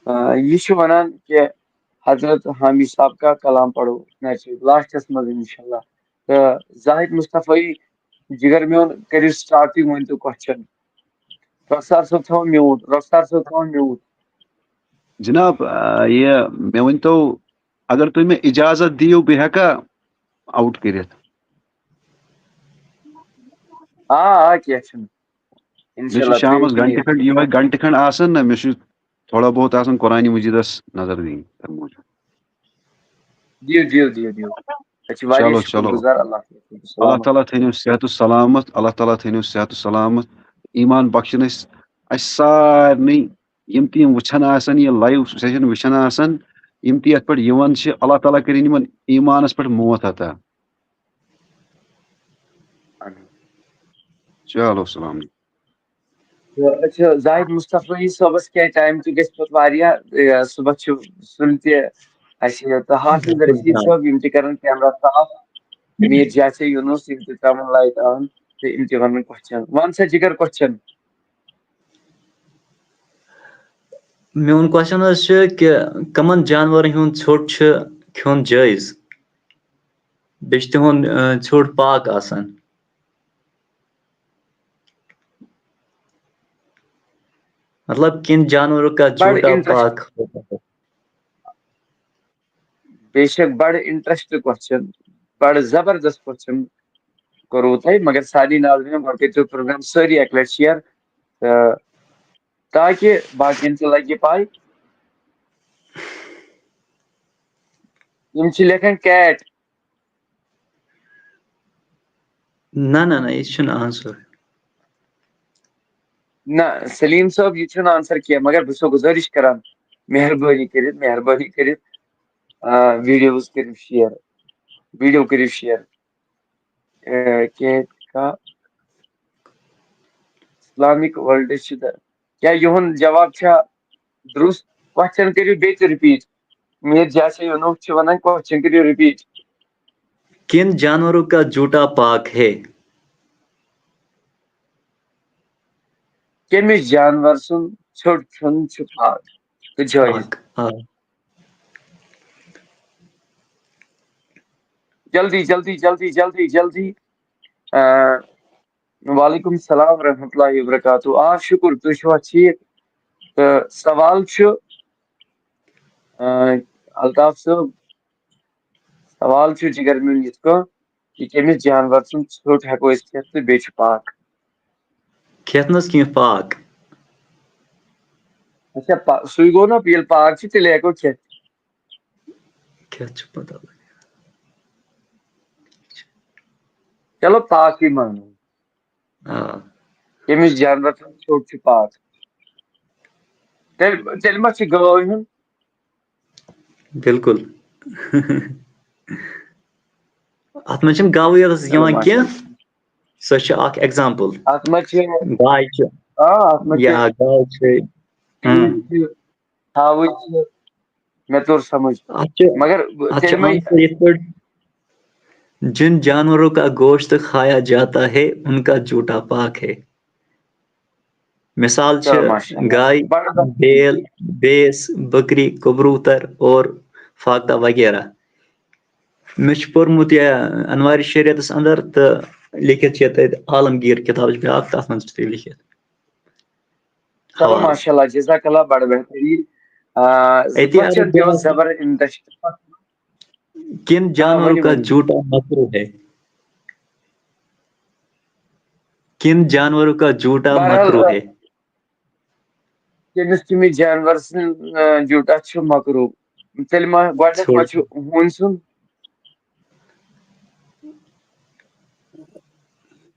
آ، یہِ چھُ وَنان کہِ حضرت حامی صاحب کا کلام پڑھو، نہ چھِ لاسٹَس منٛز اِنشاءاللہ۔ تہٕ زاہد مصطفی جگر میون، کٔرِو سٹارٹ، تُہۍ ؤنۍ تو کوسچن۔ رۄخسار صٲب تھاوُن میوٗٹ، رۄخسار صٲب تھاوُن میوٗٹ۔ جناب، آ، یہِ مےٚ ؤنۍ تو، اگر تُہۍ مےٚ اجازت دِیِو، بہٕ ہٮ۪کا آوُٹ کٔرِتھ؟ آ آ، کینٛہہ چھُنہٕ۔ مےٚ چھُ شامَس گھنٹہٕ کھنٛڈ، یِہوٚے گھنٹہٕ کھنٛڈ آسان نہ، مےٚ چھُ تھوڑا بہت آسان قرآنِ مجیٖدَس نظر دِنۍ تَمہِ موٗجوٗب۔ دِیِو دِیِو دِیِو دِیِو۔ أسۍ چھِ واریاہ چلو، شُکُر چلو۔ گُزار اللہ تعالیٰ۔ اللہ تعالیٰ تھٲینو صحت و سلامت، اللہ تعالیٰ تھٲینو صحت و سلامت۔ ایمان بخشن اَسہِ، اَسہِ سارنٕے، یِم تہِ یِم وٕچھان آسن، یہِ لایو سیشن وٕچھان آسن، یِم تہِ یَتھ پٮ۪ٹھ یِوان چھِ، اللہ تعالیٰ کٔرِنۍ یِمن ایمانس پٮ۪ٹھ موت عطا۔ چلو، السلام علیکم۔ تہٕ أسۍ چھِ زاہد مصطفی صٲبَس کیٛازِ ٹایم تہِ گژھِ پَتہٕ واریاہ، یہِ، صُبحَس چھُ سُلہِ تہِ اَسہِ یہِ تہٕ حافظ رشیٖد صٲب، یِم تہِ کَرَن کیمرا صاف، میٖر جاسے یوٗنُس، یِم تہِ ترٛاوَن لایٹ آن تہٕ یِم تہِ وَنَن کوسچن۔ وَن سا جِگر کوسچن۔ میون کوسچن حظ چھُ کہِ کَمَن جانوَرَن ہُنٛد ژھیوٚٹ چھُ کھیوٚن جٲیِز؟ بیٚیہِ چھُ تِہُنٛد، اَ، ژھیوٚٹ پاک آسان؟ مطلب، کن جانوروں کا بڑٕ جھوٹا انٹرسٹ پاک ہوتا ہے؟ بے شک، بڑٕ انٹرسٹ کوسچن، بڑٕ زبردست کوسچن کوٚروٕ تۄہہِ، مگر سارنٕے ناظریٖنَن گۄڈٕ کٔرۍزیو پروگرام سٲری اَکہِ لَٹہِ شِیَر، تہٕ تاکہِ باقیَن تہِ لَگہِ پَے۔ یِم چھِ لیکھان کیٹ۔ نہ نہ نہ، یہِ چھُنہٕ آنسر۔ نہ، سلیٖم صٲب، یہِ چھُنہٕ آنسر کینٛہہ، مگر بہٕ چھُسو گُزٲرِش کران، مہربٲنی کٔرِتھ، مہربٲنی کٔرِتھ، آ، ویٖڈیوز کٔرِو شِیَر، ویٖڈیو کٔرِو شِیَر۔ آ، کینٛہہ کا اسلامک ورلڈ چھِ دَ-، کیٛاہ یِہُنٛد جواب چھا درُست؟ کوسچن کٔرِو بیٚیہِ تہِ رِپیٖٹ۔ میٖر جاسے یوٗنُس چھِ وَنان، کوسچن کٔرِو رِپیٖٹ۔ کن جانوروں کا جھوٹا پاک ہے؟ کٔمِس جانور سُنٛد ژھیوٚٹ کھیوٚن چھُ پاک تہٕ جٲیِز؟ پاک، آ۔ جلدی جلدی جلدی جلدی جلدی۔ آ، وعلیکم السلام ورحمۃ اللہ وبرکاتہ۔ آ، شُکُر، تُہۍ چھِوا ٹھیٖک؟ تہٕ سوال چھُ، آ، الطاف صٲب، سوال چھُ جِگر میون یِتھ کٔنۍ، یہِ کٔمِس جانور سُنٛد ژھیوٚٹ ہٮ۪کو أسۍ کھٮ۪تھ تہٕ بیٚیہِ چھُ پاک؟ کھٮ۪تھ نہ حظ کینٛہہ پاک۔ اچھا، پا-، سُے گوٚو نہ، ییٚلہِ پاک چھُ، تیٚلہِ ہٮ۪کو کھٮ۪تھ۔ کھٮ۪تھ چھُ پتہ لگان۔ چلو، پاکٕے مانو۔ آ۔ ییٚمِس جانور سُنٛد ژھیوٚٹ چھُ پاک۔ تیٚلہِ، تیٚلہِ ما چھُ گٲو ہُنٛد؟ بِلکُل۔ اَتھ منٛز چھِنہٕ گاوٕے یوت یِوان ماشاء کینٛہہ، اللہ۔ سۄ چھِ اَکھ ایگزامپٕل۔ اَتھ منٛز چھِ، گاے چھِ آ، اَتھ منٛز چھِ یا گاو چھِ۔ ہاں۔ شیٖن چھِ، ہاوٕج چھِ، مےٚ توٚر سمجھ۔ اَتھ چھِ، مگر اَتھ چھِ تیٚلہِ ما آنسر یِتھ پٲٹھۍ، جن جانوروں کا گوشت کھایا جاتا ہے، ان کا جھوٹا پاک ہے۔ مثال چھِ چلو، ماشاء اللہ۔ گاے، بڑٕ زبردست۔ بیل، بیس، بکری، کبوتر اور فاقدہ وغیرہ۔ مےٚ چھُ پوٚرمُت یہِ انوارِ شریعتس اندر تہٕ لیکھِتھ چھِ تَتہِ عالمگیر کِتاب چھِ بیٛاکھ، تَتھ منٛز چھِ تِم لیکھِتھ۔ چلو، حوالہٕ۔ ماشاء اللہ، جزاک اللہ، بڑٕ بہتریٖن۔ آ، أتی question عرض تہِ اوس کران۔ زبر انٹرسٹ۔ کن جانوروں ؤنِو، کا ؤنِو۔ جھوٹا مکروہ ہے؟ کن جانوروں کا جھوٹا بہرحال، مکروہ ہے؟ ییٚمِس تٔمِس جانور سٕنٛد، آ، جھوٹا چھُ مکروہ۔ تیٚلہِ ما گۄڈٕنٮ۪تھ ما ژھوٚٹ۔ چھُ ہوٗنۍ سُنٛد؟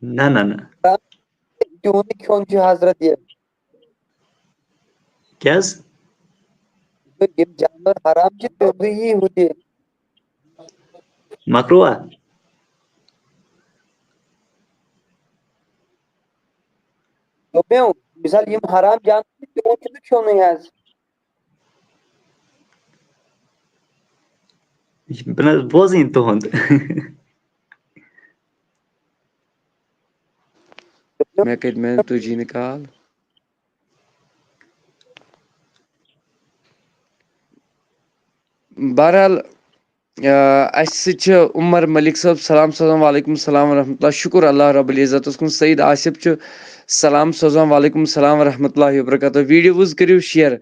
نہ، نہ، نہ۔ تِہُنٛدُے کھیوٚن چھُ حضرت یہِ۔ کیٛاہ حظ؟ یِم جانور حرام چھِ، تِہُنٛدُے یی ہُہ تہِ۔ مکروہ۔ دوٚپمو، مثال، یِم حرام جانور چھِ، تِمن چھُنہٕ کھیوٚنُے حظ۔ یہِ چھُ بہٕ نہ حظ بوزٕے نہٕ تُہُنٛد۔ مےٚ کَتہِ، مےٚ تُجی نہٕ کال۔ بہرحال، آ، اَسہِ سۭتۍ چھِ عمر ملک صٲب، سلام سوزان، وعلیکم السلام ورحمۃ اللہ، شُکُر اللہ رب العزتَس کُن۔ سعید آصف چھُ سلام سوزان، وعلیکم السلام ورحمۃ اللہ وبرکاتہ۔ Videos کٔرِو share۔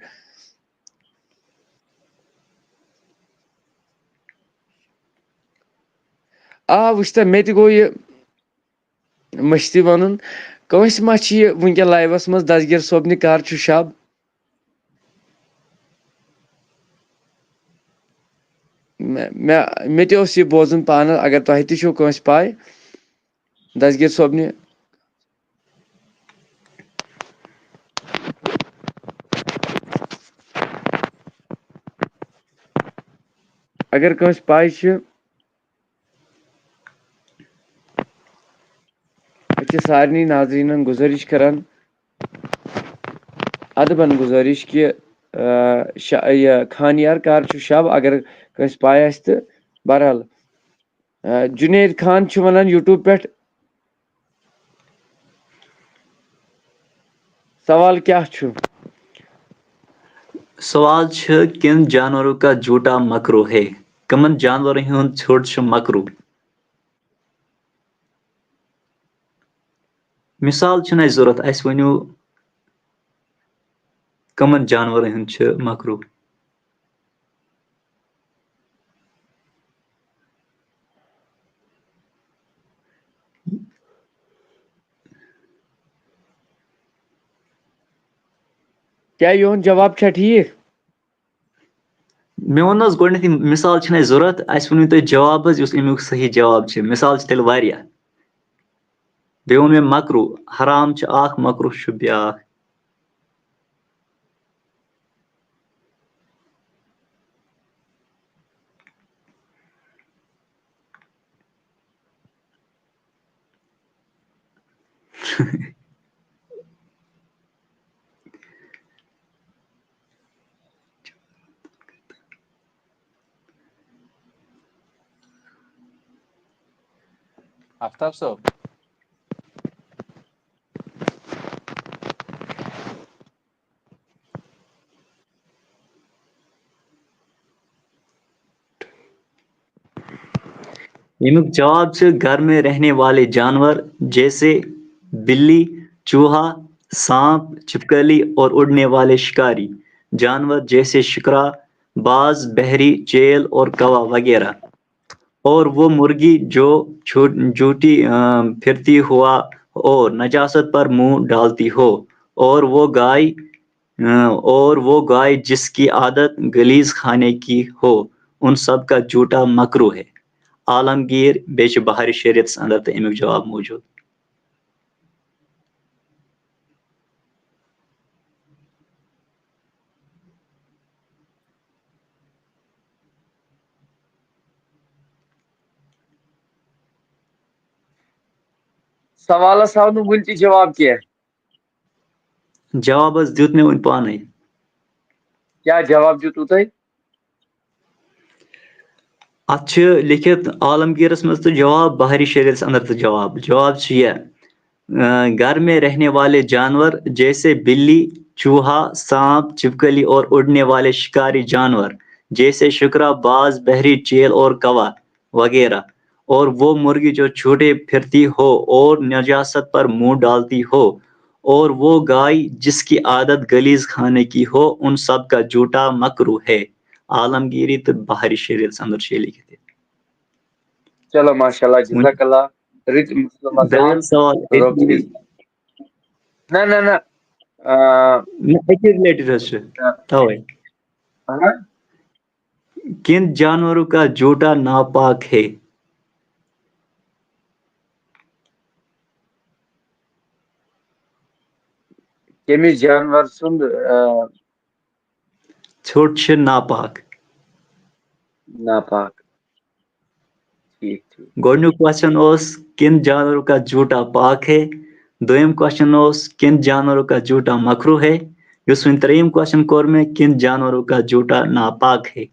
آ، وٕچھتہ، مےٚ تہِ گوٚو یہِ مٔشتٕے وَنُن، کٲنٛسہِ ما چھِ یہِ وٕنکٮ۪ن liveس منٛز دستگیٖر صٲبنہِ کر چھُ شب؟ مےٚ، مےٚ، مےٚ تہِ اوس یہِ بوزُن پانہٕ، اگر تۄہہِ تہِ چھُو کٲنٛسہِ پَے، دستگیٖر صٲبنہِ۔ اگر کٲنٛسہِ پَے چھِ، أسۍ چھِ سارنٕے ناظریٖنَن گُزٲرِش کران، ادبن گُزٲرِش کہِ، آ، شا-، یہِ خانیار کر چھُ شب، اگر کٲنٛسہِ پَے آسہِ تہٕ۔ بہرحال، آ، جُنید خان چھُ وَنان YouTube پٮ۪ٹھ، سوال کیٛاہ چھُ؟ سوال چھُ، کن جانوروں کا جھوٹا مکروہ ہے؟ کمن جانورن ہُنٛد ژھیوٚٹ چھُ مکروہ؟ مثال چھُنہٕ اَسہِ ضوٚرَتھ، اَسہِ ؤنِو کمن جانورن ہُنٛد چھُ مکروہ؟ کیٛاہ یِہُنٛد جواب چھا ٹھیٖک؟ مےٚ ووٚن نہ حظ گۄڈٕنیتھٕے، مثال چھِنہٕ اَسہِ ضوٚرَتھ، اَسہِ ؤنِو تُہۍ جواب حظ، یُس اَمیُک صحیح جواب چھُ۔ مثال چھِ تیٚلہِ واریاہ۔ بیٚیہِ ووٚن مےٚ مکروہ، حرام چھُ اکھ، مکروہ چھُ بیٛاکھ۔ آفتاب صٲب۔ ییٚمیُک جواب چھُ گھر میں رہنے والے جانور جیسے بلی، چوہا، سانپ، چھپکلی اور اڑنے والے شکاری جانور جیسے شکرا، باز، بحری، چیل اور کوا وغیرہ۔ اور وہ مرغی جو چھو-، جھوٹی، آ، پھرتی ہوا اور نجاست پر منہ ڈالتی ہو، اور وہ گائے، آ، اور وہ گائے جس کی عادت غلیظ کھانے کی ہو، ان سب کا جھوٹا مکروہ ہے۔ عالمگیر بیٚیہِ چھِ بحر شریعتس اندر تہِ امیُک جواب موجود۔ سوالس آو نہٕ وُنہِ تہِ جواب کینٛہہ۔ جواب حظ دیُت مےٚ وُنہِ پانے۔ کیٛاہ جواب دیُتوٕ تۄہہِ؟ اتھ چھِ لیکھِتھ عالمگیرس منٛز تہٕ جواب، بحری شریعتس اندر تہٕ جواب۔ جواب چھُ یہِ، آ، گھر میں رہنے والے جانور جیسے بلی، چوہا، سانپ، چھپکلی اور اڑنے والے شکاری جانور جیسے شکرا، باز، بحری چیل اور کوا وغیرہ، اور وہ مرغی جو چھوٹے پھرتی ہو اور نجاست پر منہ ڈالتی ہو، اور وہ گائے جس کی عادت غلیظ کھانے کی ہو، ان سب کا جھوٹا مکروہ ہے۔ عالمگیری تہٕ بحر شریعتس اندر چھُ یہِ لیکھِتھ۔ چلو، ماشاء اللہ، جزاک اللہ۔ رٕتۍ، مطلب، بیٛاکھ سوال رۄب دِیِن۔ نہ، نہ، نہ۔ آ، نہ، أتھی related حظ چھُ۔ توے۔ اہن۔ کن جانوروں کا جھوٹا ناپاک ہے؟ کٔمِس جانور سُنٛد آ، ژھیوٚٹ چھُ ناپاک۔ ناپاک؟ ٹھیٖک ٹھیٖک۔ گۄڈٕنیُک کوسچن اوس، کن جانوروں کا جھوٹا پاک ہے؟ دوٚیِم کوسچن اوس، کن جانوروں کا جھوٹا مکروہ ہے؟ یُس وۄنۍ ترٛیٚیِم کوسچن کوٚر مےٚ، کن جانوروں کا جھوٹا ناپاک ہے؟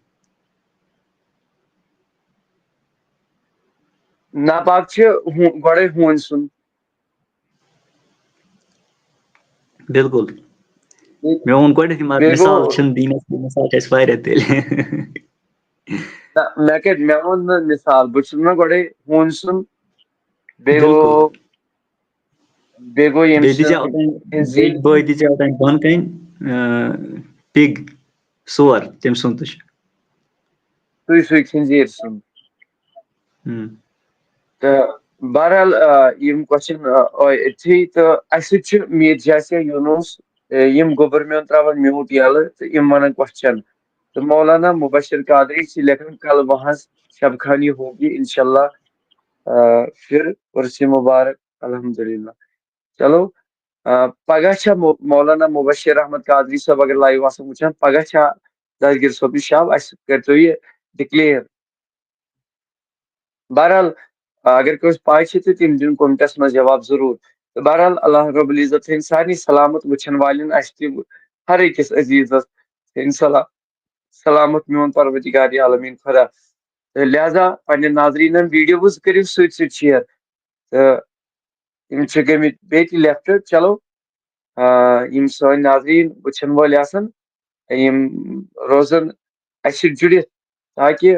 ناپاک چھُ ہو- گۄڈے ہوٗنۍ سُنٛد۔ بِلکُل۔ مےٚ ووٚن گۄڈٕنیتھٕے، مگر بیٚیہِ مثال گوٚو- چھِنہٕ دِنۍ اَسہِ کینٛہہ، مثال چھِ اَسہِ واریاہ تیٚلہِ۔ نہ، مےٚ کَتہِ، مےٚ ووٚن نہٕ مثال، بہٕ چھُس نہ گۄڈے ہوٗنۍ سُنٛد، بیٚیہِ بِلکُل۔ گوٚو بیٚیہِ گوٚو ییٚمہِ بیٚیہِ دیٖزیو سُنٛد اوٚتام، خنزیٖر۔ بیٚیہِ بٲے دیٖزیو اوٚتام بۄنہٕ کَنۍ، آ، پِگ، سور، تٔمۍ سُنٛد تہِ چھُ۔ سُے سُے خنزیٖر سُنٛد۔ ہم۔ تہٕ بہرحال، آ، یِم کوسچن، آ، آے أتھی، تہٕ اَسہِ سۭتۍ چھُ میٖر جاسیا یوٗنُس، آ، یِم گوٚبُر میون ترٛاوان میوٗٹ یَلہٕ تہٕ یِم وَنان کوسچن۔ تہٕ مولانا مبشر قادری چھِ لیکھان، کل وہاں شب خوانی ہوگی انشاءاللہ، آ، پھر عرس مبارک، الحمدللہ۔ چلو، آ، پگاہ چھا مو-، مولانا مبشر احمد قادری صٲب اگر لایو آسان وٕچھان، پگاہ چھا دستگیر صٲبنہِ شب، اَسہِ کٔرۍتو یہِ ڈِکلیئر۔ بہرحال، آ، اگر کٲنٛسہِ پاے چھِ تہٕ تِم دِن کومنٹس منٛز جواب ضروٗر۔ تہٕ بہرحال، اللہ رب العزت تھٲیِن سارنٕے سلامت، وٕچھن والٮ۪ن، اَسہِ تہِ، ہر أکِس عزیزس تھٲیِن سلا-، سلامت میون پروردگار عالمین خدا۔ تہٕ لہذا پننٮ۪ن ناظریٖنن ویڈیوز کٔرِو سۭتۍ سۭتۍ شیئر۔ تہٕ یِم چھِ گٔمٕتۍ بیٚیہِ تہِ لیفٹ۔ چلو، آ، یِم سٲنۍ ناظریٖن وٕچھن وٲلۍ آسن، یِم روزن اَسہِ سۭتۍ جُڑِتھ، تاکہِ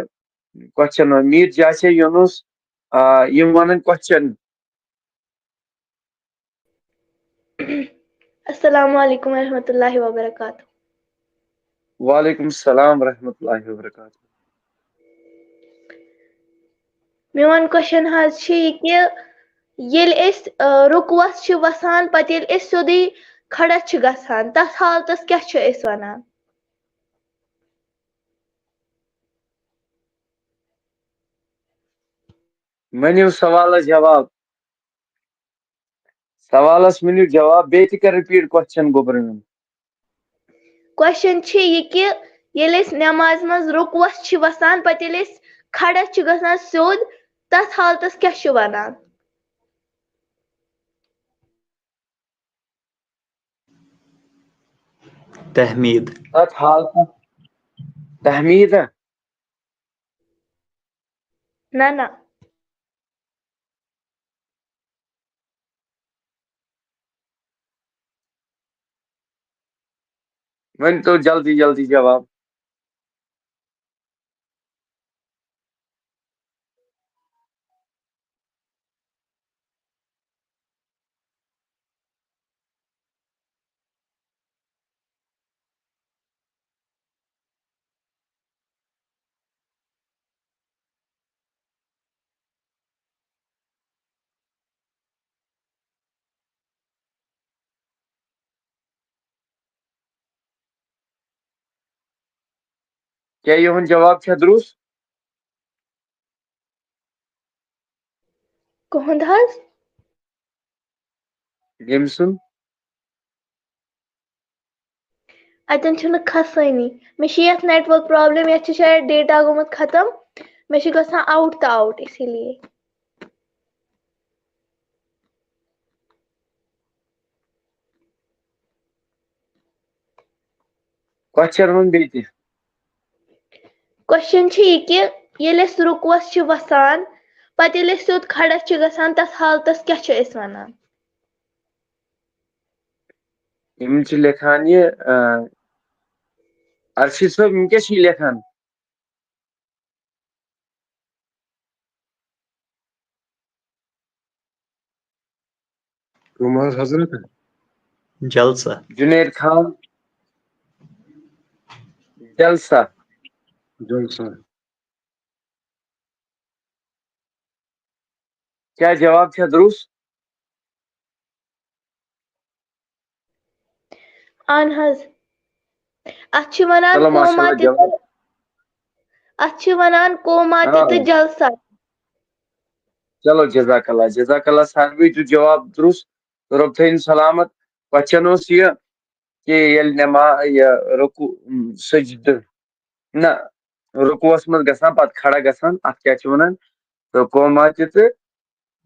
کوسچن میٖر جاسیا یوٗنُس، آ، یِم وَنن کوسچن۔ السلام علیکم ورحمۃ اللہ وبرکاتہ۔ وعلیکم السلام ورحمۃ اللہ وبرکاتہ۔ میون کوسچن حظ چھُ یہِ کہِ ییٚلہِ أسۍ، آ، رُکوَس چھِ وَسان، پَتہٕ ییٚلہِ أسۍ سیوٚدُے کھڑا چھِ گژھان، تَتھ حالتَس کیٛاہ چھِ أسۍ وَنان؟ ؤنِو سوالس جواب۔ سوالس ؤنِو جواب، بیٚیہِ تہِ کر رِپیٖٹ کوسچن گوٚبرٕ میون۔ کوسچن چھُ یہِ کہِ ییٚلہِ أسۍ نٮ۪مازِ منٛز رُکوَس چھِ وَسان، پَتہٕ ییٚلہِ أسۍ کھڑا چھِ گژھان سیوٚد، تَتھ حالتَس کیٛاہ چھِ وَنان؟ تحمید۔ تَتھ حالتَس تحمید ہا؟ نہ، نہ۔ ؤنۍ تو جلدی جلدی جواب۔ کیٛاہ یِہُنٛد جواب چھا درُست؟ کُہُنٛد حظ؟ ییٚمۍ سُنٛد؟ اَتٮ۪ن چھُنہٕ کھسٲنی۔ مےٚ چھِ یَتھ network problem، یَتھ چھُ شاید data گوٚمُت ختم۔ مےٚ چھُ گژھان out تہٕ out، اسی لیے۔ کوسچن وَن بیٚیہِ تہِ۔ کوسچن چھُ یہِ کہِ ییٚلہِ أسۍ رُکوَس چھِ وَسان، پَتہٕ ییٚلہِ أسۍ سیوٚد کھڑا چھِ گژھان، تَتھ حالتَس کیٛاہ چھِ أسۍ وَنان؟ یِم چھِ لیکھان یہِ، آ، ارشد صٲب، یِم کیٛاہ چھِ یہِ لیکھان؟ کٕم حظ حضرت؟ جلسہ۔ جنید خان، جلسہ۔ جلسہ۔ کیٛاہ جواب چھا درُست؟ اہن حظ۔ اتھ چھِ ونان چلو، ماشاء کوما اللہ، تہِ جواب۔ تہٕ، اتھ چھِ ونان کوما تہِ آ۔ تہٕ جلسہ۔ چلو، جزاک اللہ، جزاک اللہ، ساروی دیُت جواب درُست۔ رۄب تھٲیِن سلامت۔ کوسچن اوس یہِ، کہِ ییٚلہِ نٮ۪ما-، یہِ رُکوٗ، سجدٕ، نہ، رُکوٗعس منٛز گژھان، پتہٕ کھڑا گژھان، اتھ کیٛاہ چھِ ونان؟ تہٕ قوما تہِ تہٕ،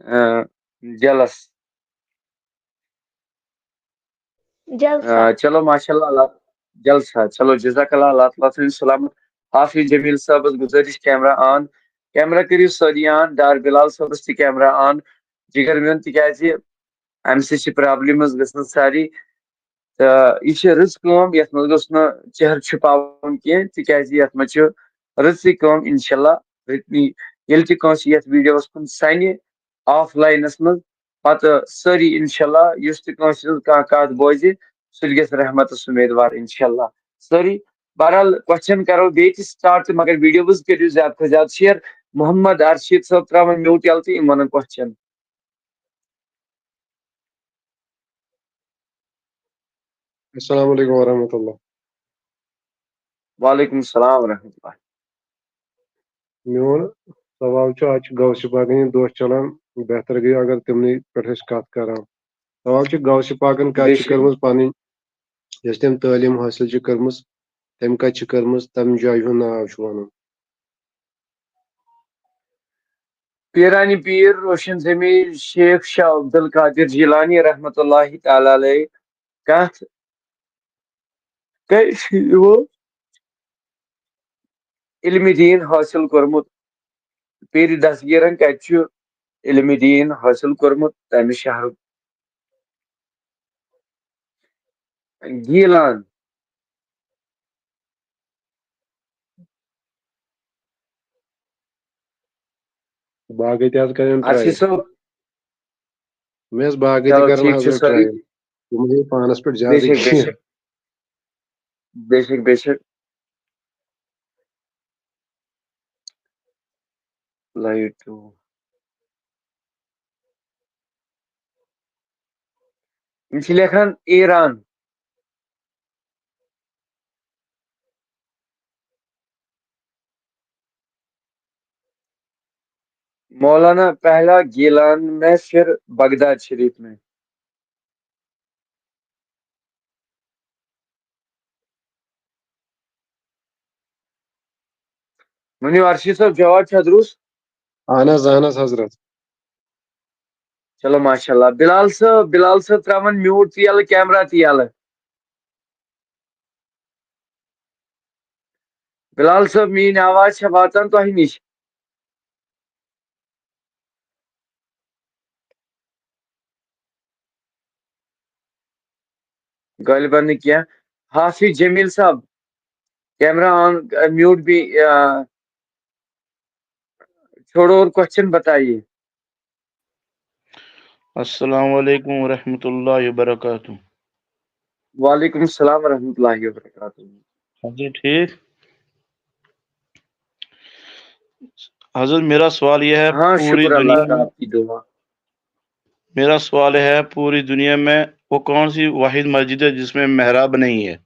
آ، جلس۔ جلسہ۔ آ، چلو، ماشاء اللہ، اللہ، جلسہ۔ چلو، جزاک اللہ، اللہ تعالیٰ تھٲیِن سلامت۔ حافظ جمیل صٲبس گُزٲرِش، کیمرہ آن، کیمرہ کٔرِو سٲری آن، ڈار بلال صٲبس تہِ کیمرہ آن، جگر میون، تِکیازِ امہِ سۭتۍ چھِ پرابلمز گژھان ساری۔ تہٕ یہِ چھِ رٕژ کٲم، یَتھ منٛز گوٚژھ نہٕ چہرٕ چھُپاوُن کینٛہہ، تِکیٛازِ یَتھ منٛز چھِ رٕژٕے کٲم، اِنشاء اللہ۔ رٕتنی ییٚلہِ تہِ کٲنٛسہِ یَتھ ویٖڈیوَس کُن سَنہِ آف لاینَس منٛز، پَتہٕ سٲری، اِنشاء اللہ، یُس تہِ کٲنٛسہِ ہٕنٛز کانٛہہ کَتھ بوزِ، سُہ تہِ گژھِ رحمتَس اُمیدوار، اِنشاء اللہ۔ سٲری، بہرحال، کوسچن کَرو بیٚیہِ تہِ سٹارٹ تہٕ، مگر ویٖڈیوز کٔرِو زیادٕ کھۄتہٕ زیادٕ شِیر۔ محمد ارشید صٲب ترٛاوَن میوٗٹ یَلہٕ تہٕ یِم وَنَن کوسچن۔ السلام علیکم ورحمۃ اللہ۔ وعلیکم السلام ورحمۃ اللہ۔ میون سوال چھُ، آز چھُ غوث پاکن یہِ دۄہ چلان، بہتر گٔیو اگر تِمنٕے پٮ۪ٹھ أسۍ کتھ کرہو۔ سوال چھُ، غوث پاکن کتہِ بے چھِ شک۔ کٔرمٕژ پنٕنۍ، یۄس تٔمۍ تعلیٖم حٲصِل چھِ کٔرمٕژ، تٔمۍ کتہِ چھِ کٔرمٕژ، تمہِ جایہِ ہُنٛد ناو چھُ ونُن؟ پیرانی پیر روشن ضمیر شیخ شاہ عبدالقادر جیلانی رحمۃ اللہ تعالیٰ علیہ کتھ کتہِ چھُ یِمو علمِ دیٖن حٲصِل کوٚرمُت؟ پیرِ دستگیٖرن کتہِ چھُ علمِ دیٖن حٲصِل کوٚرمُت؟ تمہِ شہرُک گیٖلان۔ باقٕے تہِ حظ کرن اَسہِ ٹراے۔ چھُ مےٚ ٲس باقٕے تہِ چلو، کران ٹھیٖک حظ چھُ، وۄنۍ سٲری۔ ٹراے۔ تِم گٔے پانس پٮ۪ٹھ بے زیادٕ شک، بے کینٛہہ۔ شک۔ بے شک، بے شک۔ Light two. یِم چھِ لیکھان ایران۔ مولانا پہلا گیلان میں، پھر بغداد شریف میں۔ ؤنِو ارشی صٲب، جواب چھا درست؟ اہن حظ، اہن حظ حضرت۔ چلو ماشاء اللہ۔ بلال صٲب، بلال صٲب ترٛاوان میوٗٹ تہِ یَلہٕ، کیمرہ تہِ یَلہٕ۔ بلال صٲب، میٛٲنۍ آواز چھا واتان تۄہہِ نِش؟ غالباً نہٕ کینٛہہ۔ حافظ جمیل صاحب، کیمرہ آن، میوٹ بھی، آ، چھوڑو اور کوسچن بتائیے۔ السلام علیکم ورحمۃ اللہ وبرکاتہ۔ وعلیکم السلام ورحمۃ اللہ وبرکاتہ۔ ہاں جی، ٹھیک۔ حضرت، میرا سوال یہ ہے، ہاں، پوری شکر اللہ دنیا کا، میں، آپ کی دعا۔ میرا سوال ہے، پوری دنیا میں وہ کون سی واحد مسجد ہے جس میں محراب نہیں ہے؟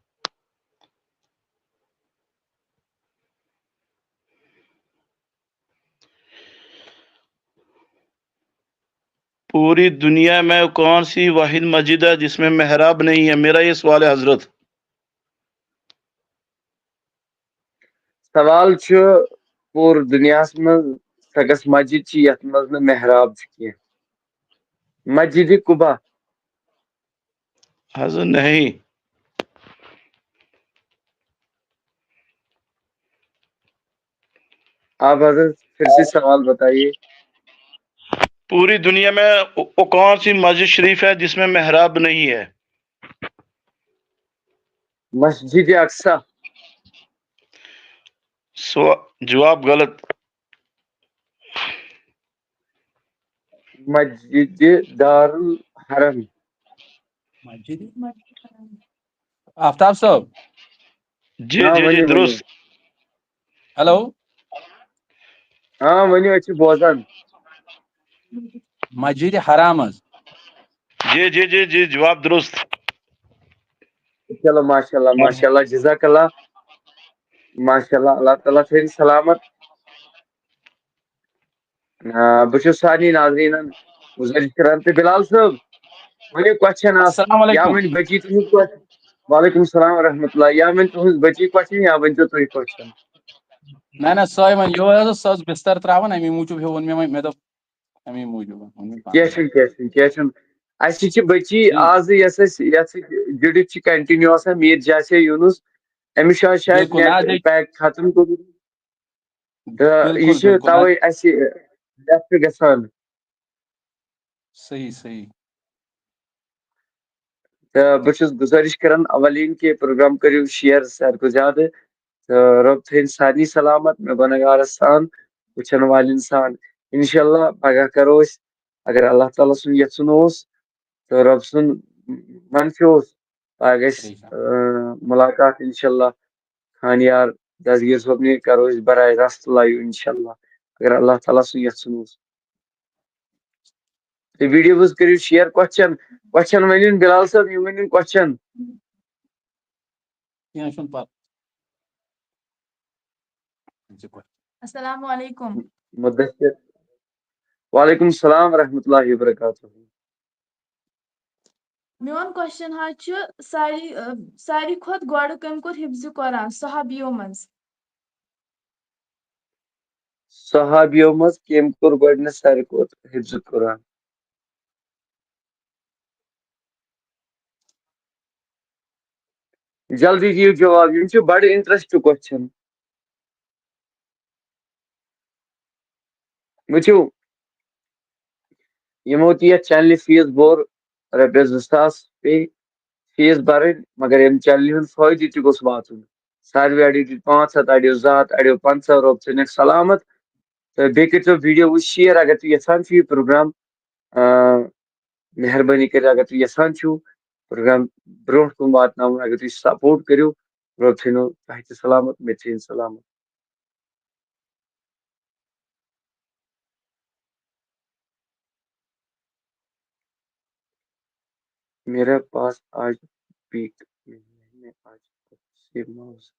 پوری دنیا میں کون سی واحد مسجد ہے جس میں محراب نہیں ہے؟ میرا یہ سوال ہے حضرت۔ سوال چھُ، پوٗرٕ دُنیاہَس منٛز سۄ کۄس مسجد چھِ یَتھ منٛز نہٕ محراب چھُ کینٛہہ؟ مسجد قبا۔ حضرت، نہیں۔ آپ حضرت پھر سے سوال بتائیے۔ پوری دنیا میں وہ، وہ کون سی مسجد شریف ہے جس میں محراب نہیں ہے؟ مسجد اقصی۔ سو، جواب غلط۔ مسجد دارالحرم۔ مسجد؟ آفتاب صٲب۔ جی، ہاں، جی، جی، ؤنِو، ؤنِو۔ درست۔ ہیلو۔ ہاں، ؤنِو، أسۍ چھِ بوزان۔ مسجد حرام حظ۔ جی، جی، جی، جی، جواب درست۔ چلو، ماشاء اللہ، ماشاء اللہ، جزاک اللہ۔ ماشاء اللہ، اللہ تعالیٰ تھٲیِن سلامت۔ آ، بہٕ چھُس سارنٕے ناظریٖنَن گُزٲرِش کران۔ تہٕ بِلال صٲب، ؤنِو کوسچن اکھ۔ السلام علیکم۔ یا وۄنۍ بچی تُہُنٛد کوسچن۔ وعلیکم السلام ورحمۃ اللہ۔ یا وۄنۍ تُہنٛز بٔچی question یا ؤنۍتو تُہۍ question۔ نہ نہ، سۄے وۄنۍ یورٕ حظ ٲس، سۄ ٲس بستر تراوان، امی موٗجوٗب ہیوٚو ووٚن مےٚ وۄنۍ، مےٚ دوٚپ امی موٗجوٗب ووٚن مےٚ پانَے۔ کینٛہہ چھُنہٕ، کینٛہہ چھُنہٕ، کینٛہہ چھُنہٕ۔ اَسہِ چھِ بٔچی ٹھیٖک۔ آزٕ یۄس اَسہِ یۄس جُڑِتھ چھِ continue آسان، میٖر جاسے یوٗنُس، أمِس چھُ آز شاید بِلکُل، نہ حظ، net یہِ pack ختم گوٚمُت۔ تہٕ یہِ بِلکُل، چھُ بِلکُل، نہ حظ۔ تَوَے اَسہِ left گژھان۔ صحیح، صحیح۔ تہٕ بہٕ چھُس گُزٲرِش کران اولین کہِ program کٔرِو share ساروی کھۄتہٕ زیادٕ۔ تہٕ رۄب تھٲیِن سارنٕے سلامت، مےٚ گۄنہگارس سان، وٕچھن والٮ۪ن سان۔ انشاءاللہ پگاہ کرو أسۍ، اگر اللہ تعالیٰ سُنٛد یژھُن اوس تہٕ رۄب سُنٛد منشہٕ اوس، پگاہ گژھِ صحیح سان۔ اۭں، مُلاقات انشاءاللہ۔ خانیار دستگیر صٲبنٕے کرو أسۍ براہ راست live انشاءاللہ، اگر اللہ تعالیٰ سُنٛد یژھُن اوس۔ تہٕ videos کٔرِو share۔ Question، question ؤنِو بلال صٲب، یِم ؤنِو question۔ کینٛہہ چھُنہٕ پَرواے۔ السلام علیکم۔ مدثر۔ وعلیکم السلام ورحمۃ اللہ وبرکاتہ۔ میون question حظ چھُ ساروی، ٲ، ساروی کھۄتہٕ گۄڈٕ کٔمۍ کوٚر حفظِ قرآن صحابیو منٛز؟ صحابیو منٛز کٔمۍ کوٚر گۄڈٕنیتھ ساروی کھۄتہٕ حفظِ قرآن؟ جلدی دِیِو جواب، یِم چھِ بڑٕ interest question۔ وٕچھِو، یِمو تہِ یَتھ channelہِ fees بوٚر، رۄپیَس زٕ ساس پیٚیہِ fees بَرٕنۍ، مگر ییٚمہِ channelہِ ہُنٛد فٲیدٕ تہِ گوٚژھ واتُن۔ ساروی اَڑیو دیُت پانٛژھ ہَتھ، اَڑیو زٕ ہَتھ، اَڑیو پنٛژاہ، رۄب تھٲینَکھ سلامت۔ تہٕ بیٚیہِ کٔرۍزیو videos share اگر تُہۍ یَژھان چھِو یہِ program، آ، مہربٲنی کٔرِتھ اگر تُہۍ یَژھان چھِو program برونٛٹھ کُن واتناوُن، اگر تُہۍ support کٔرِو، رۄب تھٲینو تۄہہِ تہِ سلامت، مےٚ تہِ تھٲیِن سلامت۔ میرا پاس آج پیک نہیں ہے، میں آج سے موز۔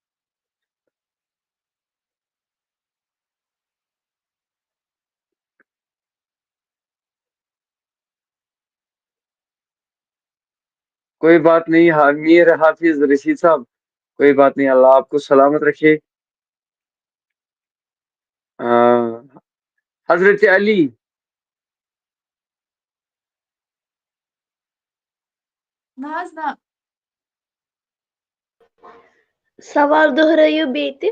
کوئی بات نہیں، ہا-، میر حافظ رشید صاحب، کوئی بات نہیں، اللہ آپ کو سلامت رکھے۔ آ، حضرت علی۔ نہ حظ نہ۔ سوال دۄہرٲیِو بیٚیہِ تہِ۔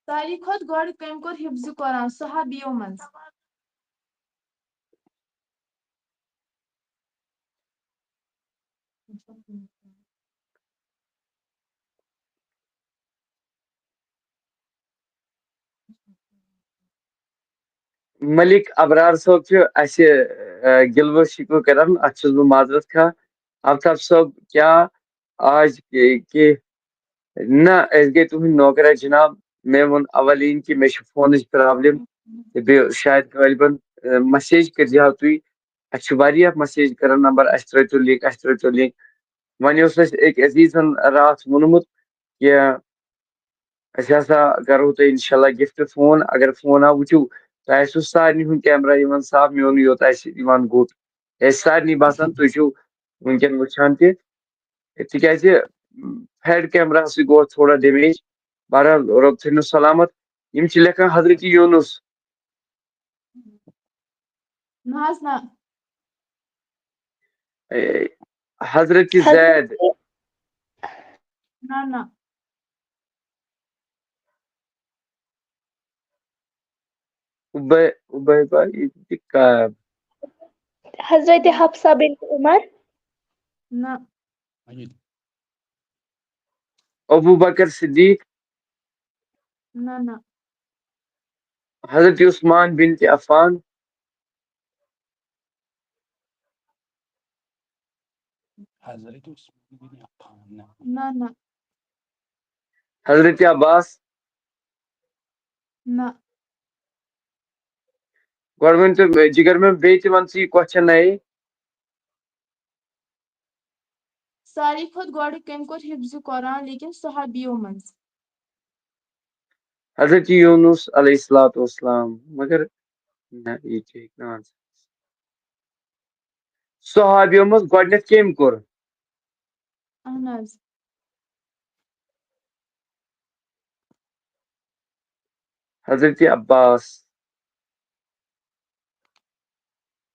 ساروی کھۄتہٕ گۄڈٕ کٔمۍ کوٚر حفظِ قرآن صحابیو منٛز؟ ملک ابرار صٲب چھُ اَسہِ، آ، گِلوٕ شِکوٕ کران، اَتھ چھُس بہٕ معذرت خواہ۔ آفتاب صٲب، کیٛاہ آز کہِ، کہِ نہ، أسۍ گٔے تُہٕنٛدۍ نوکرا جناب۔ مےٚ ووٚن اولین کہِ مےٚ چھِ فونٕچ problem، تہٕ بیٚیہِ شاید غٲلبن، آ، message کٔرۍ زِہاو تُہۍ۔ اَسہِ چھِ واریاہ message کران، number اَسہِ ترٲوتو link، اَسہِ ترٲوتو link۔ وۄنۍ اوس اَسہِ أکۍ عزیزن راتھ ووٚنمُت کہِ أسۍ ہسا کرو تۄہہِ انشاءاللہ gift phone۔ اگر phone آو، وٕچھِو، تۄہہِ آسِوٕ سارنٕے ہُنٛد camera یِوان صاف، میونٕے یوت آسہِ یِوان گوٚٹ۔ اَسہِ سارنٕے باسان تُہۍ چھِو وٕنکیٚن وٕچھان تہِ، تِکیازِ head camera ہسٕے گوٚو تھوڑا damage۔ بہرحال، رۄب تھٲینو سلامت۔ یِم چھِ لیکھان حضرت یوٗنُس۔ نہ حظ نہ۔ اے، حضرت زید۔ نہ نہ۔ ابے، ابے بھائی، یہ کیا؟ حضرت حفصہ بنت عمر۔ نہ۔ ابو بکر صدیق۔ نہ نہ۔ حضرت عثمان بن عفان۔ حضرت عثمان بن عفان، نہ۔ نہ نہ۔ حضرت عباس۔ نہ۔ گۄڈٕ ؤنۍ تو جگر میم، بیٚیہِ تہِ وَن ژٕ یہِ question نَیے۔ ساروی کھۄتہٕ گۄڈٕ کٔمۍ کوٚر حفظِ قرآن لیکن صحابیو منٛز؟ حضرت یونس علیہ الصلوۃ والسلام۔ مگر نہ، یہِ تہِ ہیٚکہِ نہٕ answer۔ صحابیو منٛز گۄڈٕنیتھ کٔمۍ کوٚر؟ اہن حظ۔ حضرت عباس۔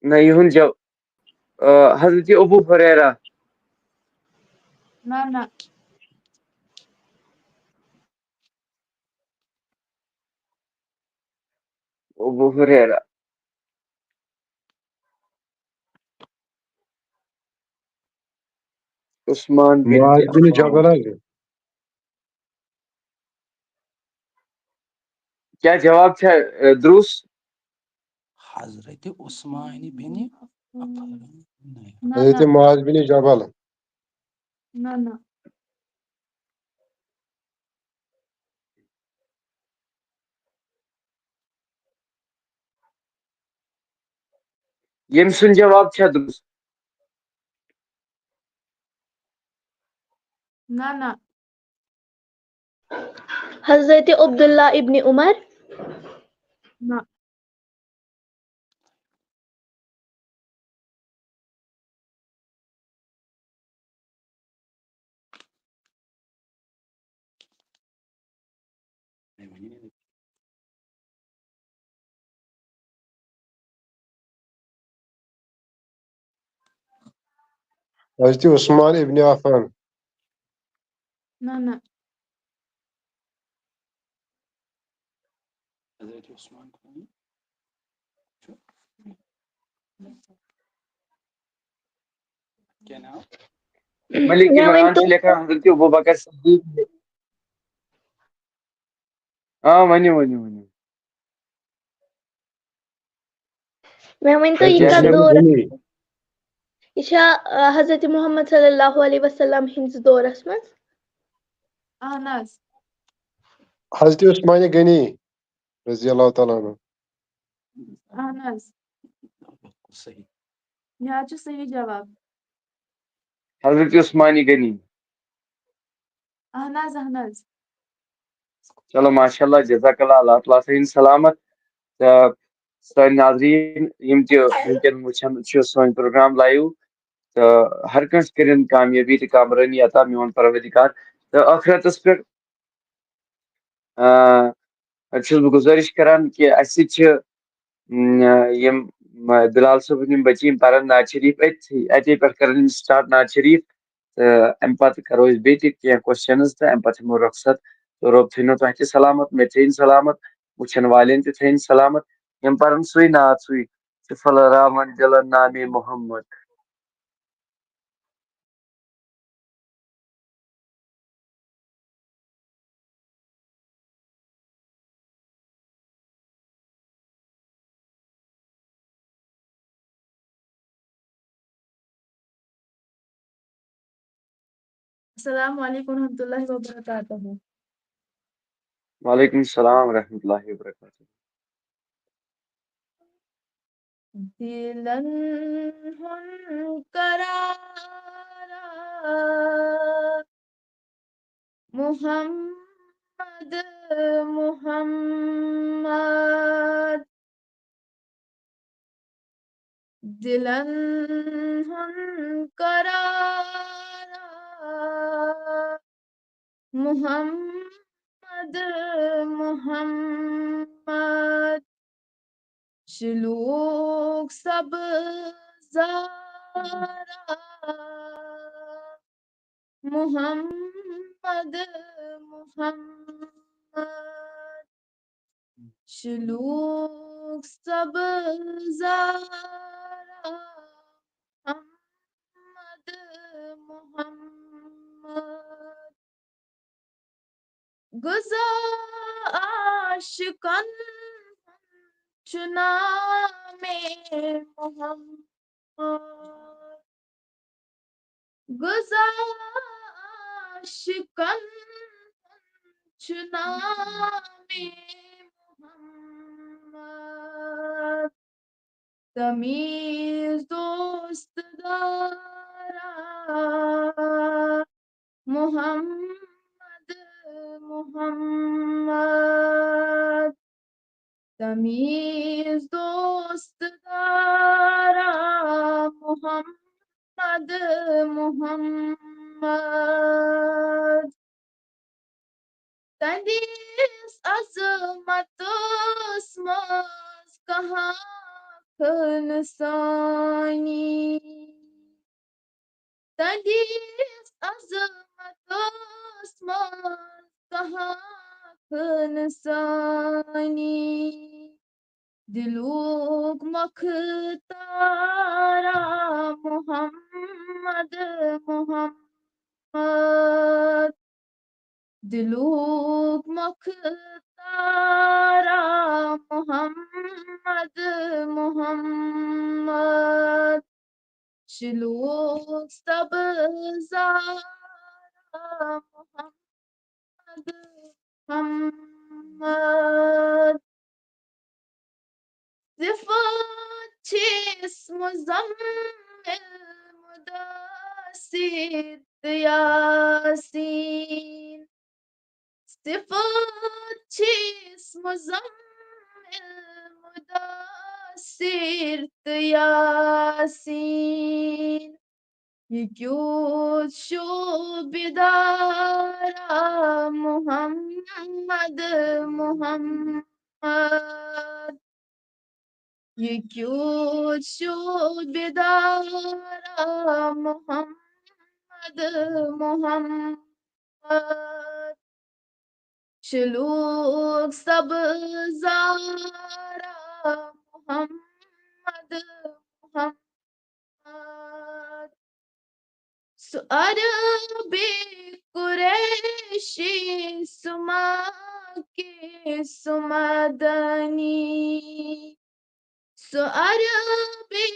نہ، یِہُنٛد جو آ، حضرت ابو ہریرہ۔ نہ نہ۔ ابو ہریرہ۔ عثمان بن معاذ بن عفان۔ جبل حظ۔ کیا جواب چھا، اے، درست؟ حضرت عثمان بن عفان۔ نہ حضرت نہ۔ معاذ بن جبل۔ نہ نہ۔ ییٚمۍ سُنٛد جواب چھا درست؟ نہ نہ۔ حضرت عبداللہ ابن عمر۔ نہ۔ حضرت عثمان ابن عفان۔ نہ نہ۔ حضرت عثمان کون؟ کیا نام؟ ملک مےٚ عمران ؤنۍ تو۔ چھُ لیکھان حضرت ابو بکر صدیق۔ آ، ؤنِو، ؤنِو، ؤنِو۔ مےٚ ؤنۍ تو، ہے، یہِ کیٛاہ کَتھ چھِ؟ دورَس، یہِ چھا، آ، حضرت محمد صلی اللہ علیہ وسلم ہٕنٛدِس دورَس منٛز؟ اہن حظ۔ حضرت عثمان غنی رضی اللہ تعالیٰ عنہ۔ اہن حظ۔ صحیح۔ یہِ حظ چھُ صحیح جواب۔ حضرت عثمان غنی۔ اہن حظ، اہن حظ۔ چلو، ماشاء اللہ، جزاک اللہ، اللہ تعالیٰ تھٲیِن سلامت۔ تہٕ سٲنۍ ناظریٖن یِم تہِ وٕنکیٚن وٕچھان چھِ سٲنۍ پروگرام لایِو، تہٕ ہر کٲنٛسہِ کٔرِن کامیٲبی تہٕ کامرٲنی عطا میون پروردگار۔ تہٕ ٲخرتس پٮ۪ٹھ، آ، چھُس بہٕ گُزٲرِش کران کہِ اَسہِ سۭتۍ چھِ، م، یِم، م، بلال صٲبٕنۍ یِم بچی یِم پرن نعت شریٖف أتھی، اَتے پٮ۪ٹھ کرن یِم start نعت شریٖف۔ تہٕ اَمہِ پتہٕ کرو أسۍ بیٚیہِ تہِ کینٛہہ questions تہٕ اَمہِ پتہٕ ہٮ۪مو رۄخصت۔ تہٕ رۄب تھٲینو تۄہہِ تہِ سلامت، مےٚ تہِ تھٲیِن سلامت، وٕچھن والٮ۪ن تہِ تھٲیِن سلامت۔ یِم پرن سُے نعت سُے، ژٕ پھۄلراوان دِلن نامے محمد۔ السلام علیکم ورحمۃ اللہ وبرکاتہ۔ وعلیکم السلام ورحمۃ اللہ وبرکاتہ۔ دِلن ہُنٛد قرارا محمد، محمد۔ دِلن ہُنٛد قرارا محمد، محمد۔ شلوک سبزارا محمد، محمد۔ شلوک سبزارا محمد، محمد۔ غذا عاشقن ہُنٛد چھُ نامے محمد۔ غذا عاشقن ہُنٛد چھُ نامے محمد۔ تمیٖز دوست دارا محمد، محمد۔ تمیٖز دوست دارا محمد، محمد۔ محمد۔ تہنٛدِس عظمتس منٛز کانٛہہ کھنہٕ سانی۔ تہنٛدِس عظمتس منٛز کانٛہہ کھنہٕ سانی۔ دلُک مۄختارا محمد، محمد۔ دلُک مۄختارا محمد، محمد۔ شیلُک سبزارا محمد، محمد۔ صفت چھِس مزمل، مدثر تہٕ یاسین۔ صفت چھِس مزمل، مدثر تہٕ یاسین۔ یہِ کیُتھ شوبہِ دارا محمد، محمد۔ یہِ کیُتھ شوبہِ دارا محمد، محمد۔ شیلُک سبزارا محمد، محمد۔ سُہ عربی قریشی، سُہ مکی، سُہ مدنی۔ سُہ عربی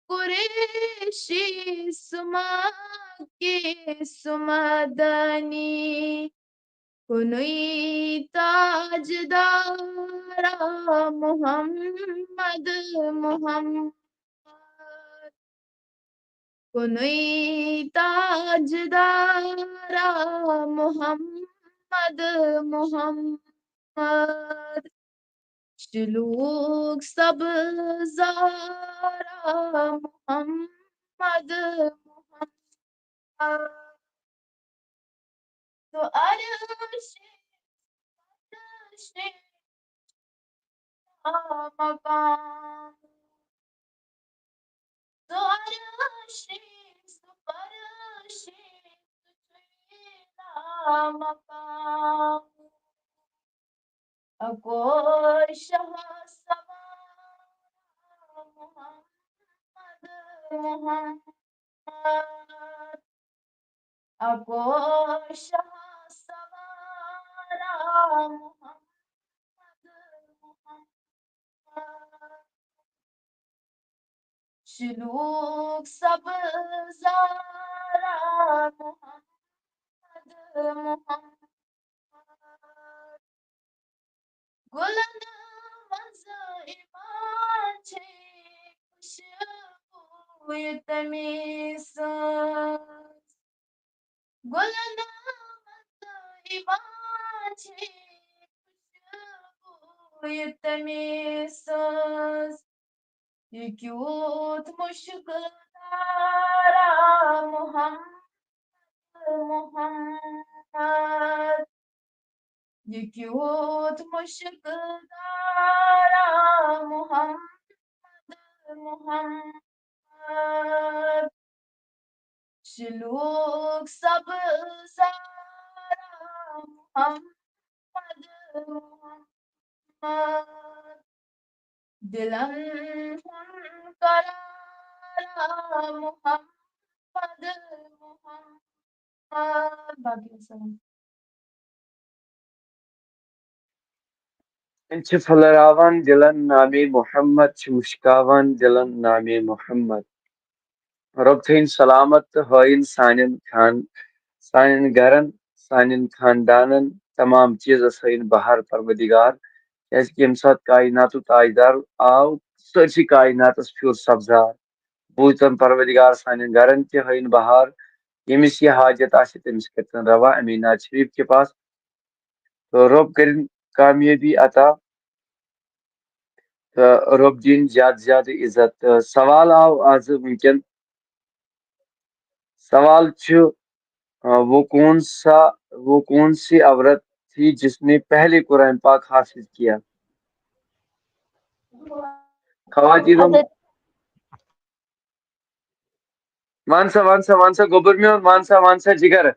قریشی، سُہ مکی، سُہ مدنی۔ کُنُے تاجدارا محمد، محمد۔ کُنُے تاجدارا محمد، محمد۔ شیلُک سبزارا محمد، محمد۔ تو عرش، عرش مقام۔ تو عرش، تو فرش، تو مقام۔ اکو شاہ سوار محمد، محمد۔ اکو شاہ سوارا محمد، محمد۔ شیلُک سبزارا محمد، محمد۔ گُلن منٛز یِوان چھے خوشبوٗ تٔمۍ سٕنٛز۔ گُلن منٛز یِوان چھے خوشبوٗ تٔمۍ سٕنٛز۔ یہِ کیُتھ مُشک دارا محمد، محمد۔ یہِ کیُتھ مُشک دارا محمد، محمد۔ شیلُک سبزارا محمد، محمد۔ دِلن ہُنٛد قرارا محمد، محمد۔ باقی وسلام۔ یِم چھِ پھٔلراوان دِلن نامے محمد، چھِ مُشکاوان دِلن نامے محمد۔ رۄب تھٲیِن سلامت تہٕ ہٲیِن سانٮ۪ن خان-، سانٮ۪ن گرن، سانٮ۪ن خاندانن، تمام چیٖزس ہٲیِن بہار پروردگار، کیازِ کہِ ییٚمہِ ساتہٕ کائناتُک تاجدار آو، سٲرسٕے کائناتس پھیوٗر سبزار۔ بوٗزتن پروردگار سانٮ۪ن گرن تہِ ہٲیِن بہار، ییٚمِس یہِ حاجت آسہِ تٔمِس کٔرتن روا اَمے نعت شریف کہِ پاس۔ تہٕ رۄب کٔرِن کامیٲبی عطا، تہٕ رۄب دِن زیادٕ زیادٕ عزت۔ تہٕ سوال آو آز وٕنکٮ۪ن، سوال چھُ، آ، وہ کون سا وہ کون سی عورت تھی جس نے پہلے قرآن پاک حافظ کیا؟ خواتین، حضرت وَن سا وَن سا وَن سا گوٚبُر میون، وَن سا وَن سا جِگر۔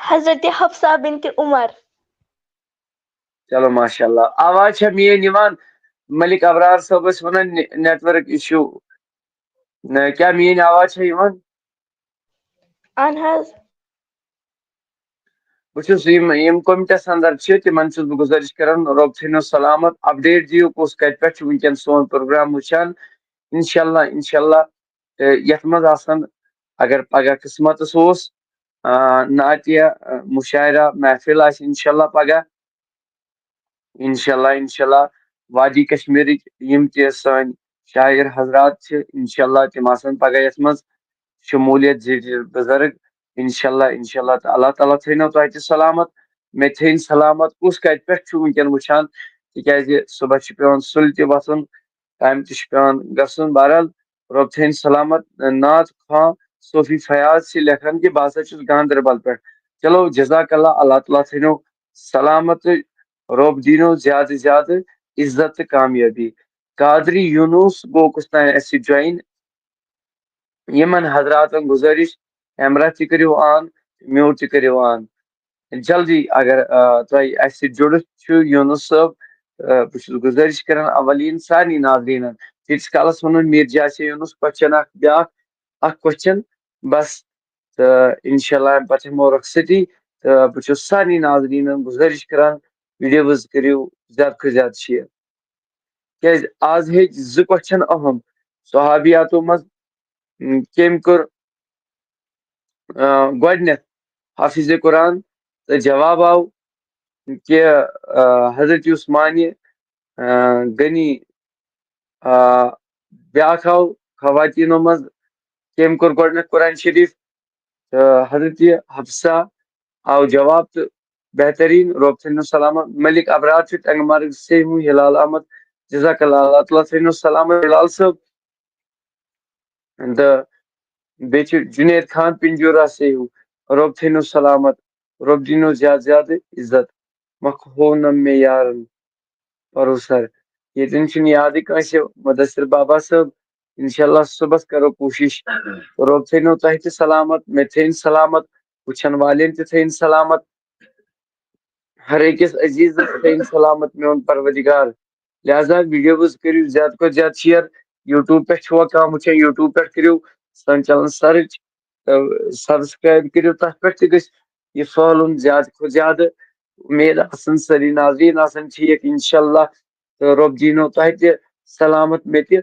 حضرت حفصہ بنت عمر۔ چلو ماشاء اللہ، آواز چھا میٲنۍ یِوان؟ ملک ابرار صٲب ٲسۍ وَنان نیٹورک اِشوٗ۔ نہ، کیٛاہ میٲنۍ آواز چھا یِوان؟ اہن حظ۔ بہٕ چھُس یِم یِم کومٹس اندر چھِ تِمن چھُس بہٕ گُزٲرِش کران، رۄب تھٲینو سلامت، اپڈیٹ دِیِو کُس کتہِ پٮ۪ٹھ چھُ وٕنکیٚن سون پروگرام وٕچھان۔ انشاءاللہ انشاءاللہ، تہٕ یتھ منٛز آسن، اگر پگاہ قسمتس اوس، آ، نعتیہ، آ، مشاعرہ محفل آسہِ انشاءاللہ پگاہ۔ انشاءاللہ انشاءاللہ وادی کشمیرٕکۍ یِم تہِ سٲنۍ شاعر حضرات چھِ، انشاءاللہ تِم آسن پگاہ یتھ منٛز شمولیت زیٖٹھۍ بُزرگ۔ انشاءاللہ انشاءاللہ تہٕ اللہ تعالیٰ تھٲینو تۄہہِ تہِ سلامت، مےٚ تھٲیِن سلامت۔ کُس کتہِ پٮ۪ٹھ چھُ وٕنکیٚن وٕچھان؟ تِکیازِ صبحس چھُ پٮ۪وان سُلہِ تہِ وۄتھُن، کامہِ تہِ چھُ پٮ۪وان گژھُن۔ بہرحال، رۄب تھٲیِن سلامت۔ نعت خواں صوفی فیاض چھِ لیکھان کہِ بہٕ ہسا چھُس گاندربل پٮ۪ٹھ۔ چلو، جزاک اللہ، اللہ تعالیٰ تھٲینو سلامت تہٕ رۄب دیٖنو زیادٕ زیادٕ عزت تہٕ کامیٲبی۔ قادری یونس گوٚو کُس تام اَسہِ سۭتۍ جوین۔ یِمن حضراتن گُزٲرِش، کیمرہ تہِ کٔرِو آن، میوٗٹ تہِ کٔرِو آن۔ جلدی اگر، آ، تۄہہِ اَسہِ سۭتۍ جُڑِتھ چھُ یونس صٲب، آ، بہٕ چھُس گُزٲرِش کران اولین سارنٕے ناظریٖنن، تیٖتِس کالس وَنُن میٖر جاسے یونس کوسچن اکھ بیٛاکھ، اکھ کوسچن بس، تہٕ انشاءاللہ اَمہِ پتہٕ ہٮ۪مو رۄخصتی۔ تہٕ بہٕ چھُس سارنٕے ناظریٖنن گُزٲرِش کران، ویڈیوز کٔرِو زیادٕ کھۄتہٕ زیادٕ شیئر۔ کیازِ آز ہیٚکۍ زٕ کوسچن اہم، صحابیاتو منٛز، م، کٔمۍ کوٚر، آ، گۄڈٕنیتھ حافظ قرآن؟ تہٕ جواب آو کہِ، آ، حضرت عثمانہِ، آ، غنی، آ، بیٛاکھ آو خواتیٖنو منٛز کٔمۍ کوٚر گۄڈٕنیتھ قرآن شریف؟ تہٕ حضرت حفصہ آو جواب تہٕ بہتریٖن، رۄب تھٲینو سلامت۔ ملک ابرار چھُ ٹنگمرگ سے ہوں، ہلال احمد، جزاک اللہ، اللہ تعالیٰ تھٲینو سلامت ہلال صٲب۔ تہٕ بیٚیہِ چھُ جُنید خان پِنجورا سے ہیوٗ، رۄب تھٲینو سلامت، رۄب دیٖنو زیادٕ زیادٕ عزت، مۄکھ ہوو نہٕ مےٚ یارن بروسر۔ ییٚتٮ۪ن چھُنہٕ یادٕے کٲنٛسہِ مُدثر بابا صٲب۔ انشاءاللہ صُبحس کرو کوٗشِش۔ رۄب تھٲینو تۄہہِ تہِ سلامت، مےٚ تھٲیِن سلامت، وٕچھن والٮ۪ن تہِ تھٲیِن سلامت، ہر أکِس عزیزس تھٲیِن سلامت میون پروردگار۔ لہذا ویڈیوز کٔرِو زیادٕ کھۄتہٕ زیادٕ شیئر۔ یوٗٹیوب پٮ۪ٹھ چھُوا کانٛہہ وٕچھان، یوٗٹیوب پٮ۪ٹھ کٔرِو سٲنۍ چینل سرچ، سبسکرائب کٔرِو، تتھ پٮ۪ٹھ تہِ گژھِ یہِ پھٔہلُن زیادٕ کھۄتہٕ زیادٕ۔ اُمید آسان سٲری ناظریٖن آسان ٹھیٖک انشاءاللہ، تہٕ رۄب دیٖنو تۄہہِ تہِ سلامت، مےٚ تہِ۔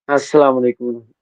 السلام علیکم۔